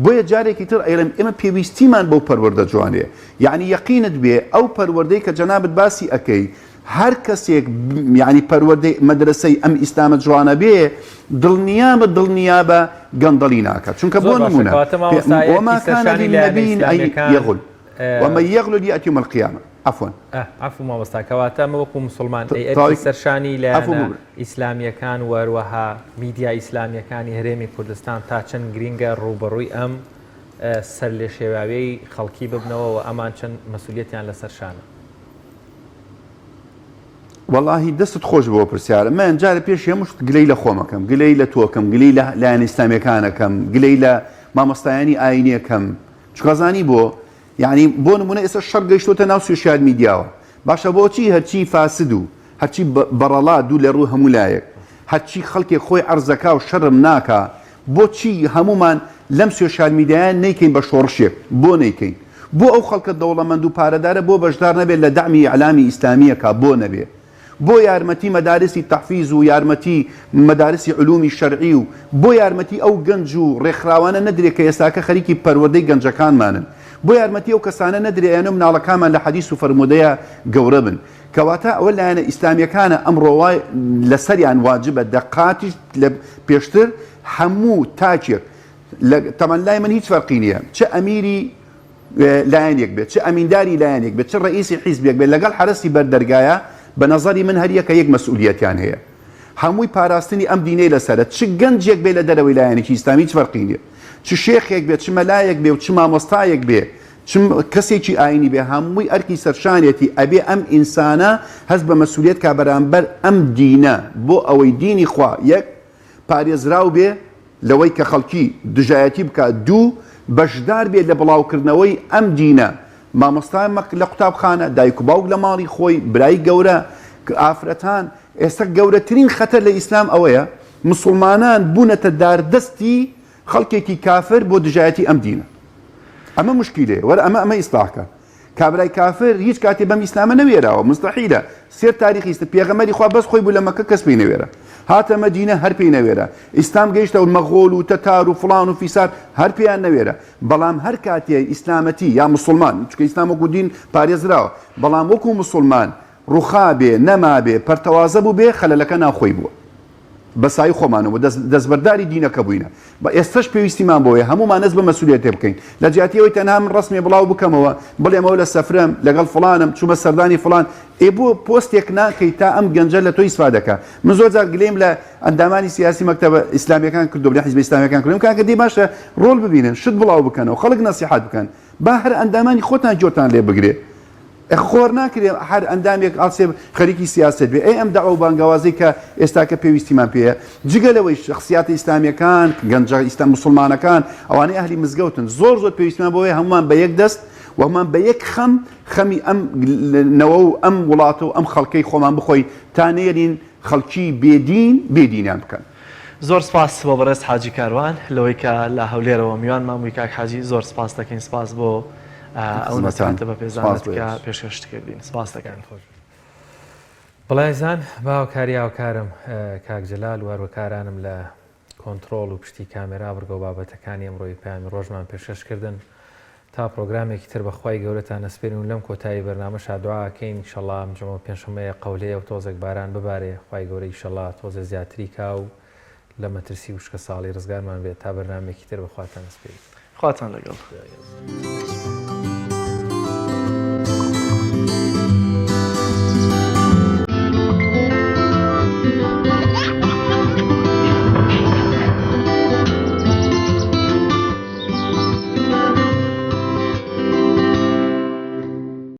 بۆیە جارێکی تر ئەیڵێم ئێمە پێویستیمان بەو پەروەردە جوانەیە یەعنی یەقینت بێ ئەو پەروەردەی کە جەنابت باسی ئەکەی هەر کەسێک یەعنی پەروەردەی مەدرەسەی ئەم ئیسلامە جوانە بێ دڵنیابە دڵنیابە گەندەڵی ناکات چونکە بۆ زۆر باشە نمونە کەواتە مامۆستا ئەرکی وما کان سەرشانی لایەنە للنبی ان ئیسلامیەکان یغل ومن یغلل یأتی یوم القیامە عفوا. ئە عەفو مامۆستا کەواتە ئەمە وەکو موسڵمان ئەی ئەرکی تاوی سەرشانی عەفو لایەنە ببورە. ئیسلامیەکان و هەروەها میدیا ئیسلامیەکانی هەرێمی کوردستان تا چەند گرینگە ڕووبەڕووی ئەم سەرلێشێواویەی خەڵکی ببنەوە و ئەمان چەند مەسولیەتیان لەسەر شانە؟ وەڵاهی دەستت خۆش بۆ پرسیارە من جارە پێش هەموو شت گلەی لە خۆمەکەم گلەی لە تۆکەم گلەی لە لایەن ئیسلامیەکانەکەم گلەی لە مامۆستایانی ئاینیەکەم چونکە زانی بۆ یەعنی بۆ نمونە ئێستا شەڕ گەیشتۆتە ناو سۆشیال میدیاوە باشە بۆچی هەرچی فاسد و هەرچی بەڕەڵا دوو لە ڕوو هەموو لایەک هەرچی خەڵکێک خۆی عەرزەکا و شەرم ناکا بۆچی هەموومان لەم سۆشیال میدیایە نەیکەین بە شۆڕشێک بۆ نەیکەین بۆ ئەو خەڵکە دەوڵەمەند و پارەدارە بۆ بەشدار نەبێت لە دەعمی ئیعلامی ئیسلامیەکا بۆ نەبێ بۆ یارمەتی مەدارسی تەحفیز و یارمەتی مەدارسی علومی شەرعی و بۆ یارمەتی ئەو گەنج و ڕێکخراوانە نەدرێ کە ئێستاکە خەریکی پەروەردەی گەنجەکانمانن بۆ یارمەتی ئەو کەسانە نەدرێ ئەیانەوێ مناڵەکانمان لە حەدیس و فەرموودەیا گەورە بن کەواتە ئەوە لایەنە ئیسلامیەکانە ئەمڕۆ وا لەسەریان واجبە دەقاتیش لە پێشتر هەموو تاکێک لە تەمەن لای من هیچ فەرقی نییە چ ئەمیری لایەنێک بێت، چ ئەمینداری لایەنێک بێت، چ ڕەئیسی حیزبێک بێت لەگەڵ حەرەسی بەر دەرگایە، بە نەزەری من هەریەکە یەک مەسئولیەتیان هەیە. هەمووی پاراستنی ئەم دینەی لەسەرە، چ گەنجێک بێت لە دەرەوەی لایەنێکی ئیسلامی هیچ فەرقی نیە. چ شێخێک بێت، چ مەلایەک بێ و چ مامۆستایەک بێ، چ کەسێکی ئاینی بێ هەمووی ئەرکی سەرشانێتی ئەبێ ئەم ئینسانە هەست بە مەسئولیەت کا بەرامبەر ئەم دینە بۆ ئەوەی دینی خوا یەک پارێزراو بێ لەوەی کە خەڵکی دژایەتی بکات، دوو، بەشدار بێت لە بڵاوکردنەوەی ئەم دینە، مامۆستا لە قوتابخانە، دایک و باوک لە ماڵی خۆی، برای گەورە، ئافرەتان، ئێستا گەورەترین خەتەر لە ئیسلام ئەوەیە مسوڵمانان بوونەتە داردەستی خەڵکێکی کافر بۆ دژایەتی ئەم دینە. ئەمە موشکیلەیە، وەرە ئەمە ئەمە ئیسلاح کە. کابرای کافر هیچ کاتێ بەم ئیسلامە نەوێراوە مستحیلە سێر تاریخی ئیسلام پێغەمبەری خوا بەس خۆی بوو لە مەکە کەس پێی نەوێرا هاتە مەدینە هەر پێی نەوێرا ئیسلام گەیشتە مەغۆل و تەتار و فڵان و فیسار هەر پێیان نەوێرا بەڵام هەر کاتێ ئیسلامەتی یا مسوڵمان چونکە ئیسلام وەکو دین پارێزراوە بەڵام وەکو مسوڵمان ڕوخابێ نەمابێ پەرتەوازە بووبێ خەلەلەکە ناوخۆی بووە بە سای خۆمانەوە دەست دەستبەرداری دینەکە بووینە بە ئێستەش پێویستیمان بۆیە هەموومان هەست بە مەسولیەتێ بکەین لە جیاتی ئەوەی تەنها من ڕەسمێ بڵاو بکەمەوە بڵێمەوە لە سەفرەم لەگەڵ فڵانم چوومە سەردانی فڵان ئێ بۆ پۆستێک ناکەی تا ئەم گەنجە لە تۆ ئیسفادە کا من زۆر جار گلەیم لە ئەندامانی سیاسی مەکتەبە ئیسلامیەکان کردووە لە حیزبە ئیسلامیەکان کردووە کاکە دەی باشە ڕۆڵ ببینن شت بڵاو بکەنەوە خەڵک نەسیحەت بکەن با هەر ئەندامانی خۆتان گوێتان لێ بگرێ. ئێ خۆر ناکرێ هەر ئەندامێک ئاڵسێ خەریکی سیاسەت بێ. ئەی ئەم دەعوە و بانگەوازەی کە ئێستاکە پێویستیمان پێیە؟ جگە لەوەی شەخسیاتە ئیسلامیەکان، گەنجە ئیسلام موسڵمانەکان، ئەوانەی ئەهلی مزگەوتن، زۆر زۆر پێویستمان بەوەیە هەموومان بە یەک دەست و هەموومان بە یەک خەم خەمی ئەم نەوە و ئەم وڵاتە و ئەم خەڵکەی خۆمان بخۆین تا نەیەلین خەڵکی بێ دین بێ دینیان بکەن. زۆر سپاس بۆ بەڕێز حاجی کاروان لەوەی کە لە هەولێرەوە میوانمان بووی کاک حاجی زۆر سپاست دەکەین سپاس بۆ ئەو نەسیحەتە بەپێزانەت کە پێشکەشت کردین سپاست دەکەین. بەڵێزان بە هاوکاری هاوکارم کاک جەلال و هەروەکارانم لە کۆنتڕۆڵ و پشتی کامێرا بڕگە و بابەتەکانی ئەمڕۆی پەیامی ڕۆژمان پێشکەش کردن تا پڕۆگرامێکی تر بە خوای گەورەتان ئەسپێرین و لەم کۆتایی بەرنامەشا دوعا ئەکەین ئیشەڵا ئەم جومعە و پێنجشەممەیە قەولەیە و تۆزێک باران ببارێ خوای گەورە ئیشەڵا تۆزێ زیاتری کا و لە مەترسی وشکە ساڵی ڕزگارمان بێت تا بەرنامەیەکی تر بە خواتان ئەسپێرین. خواتان لەگەڵ.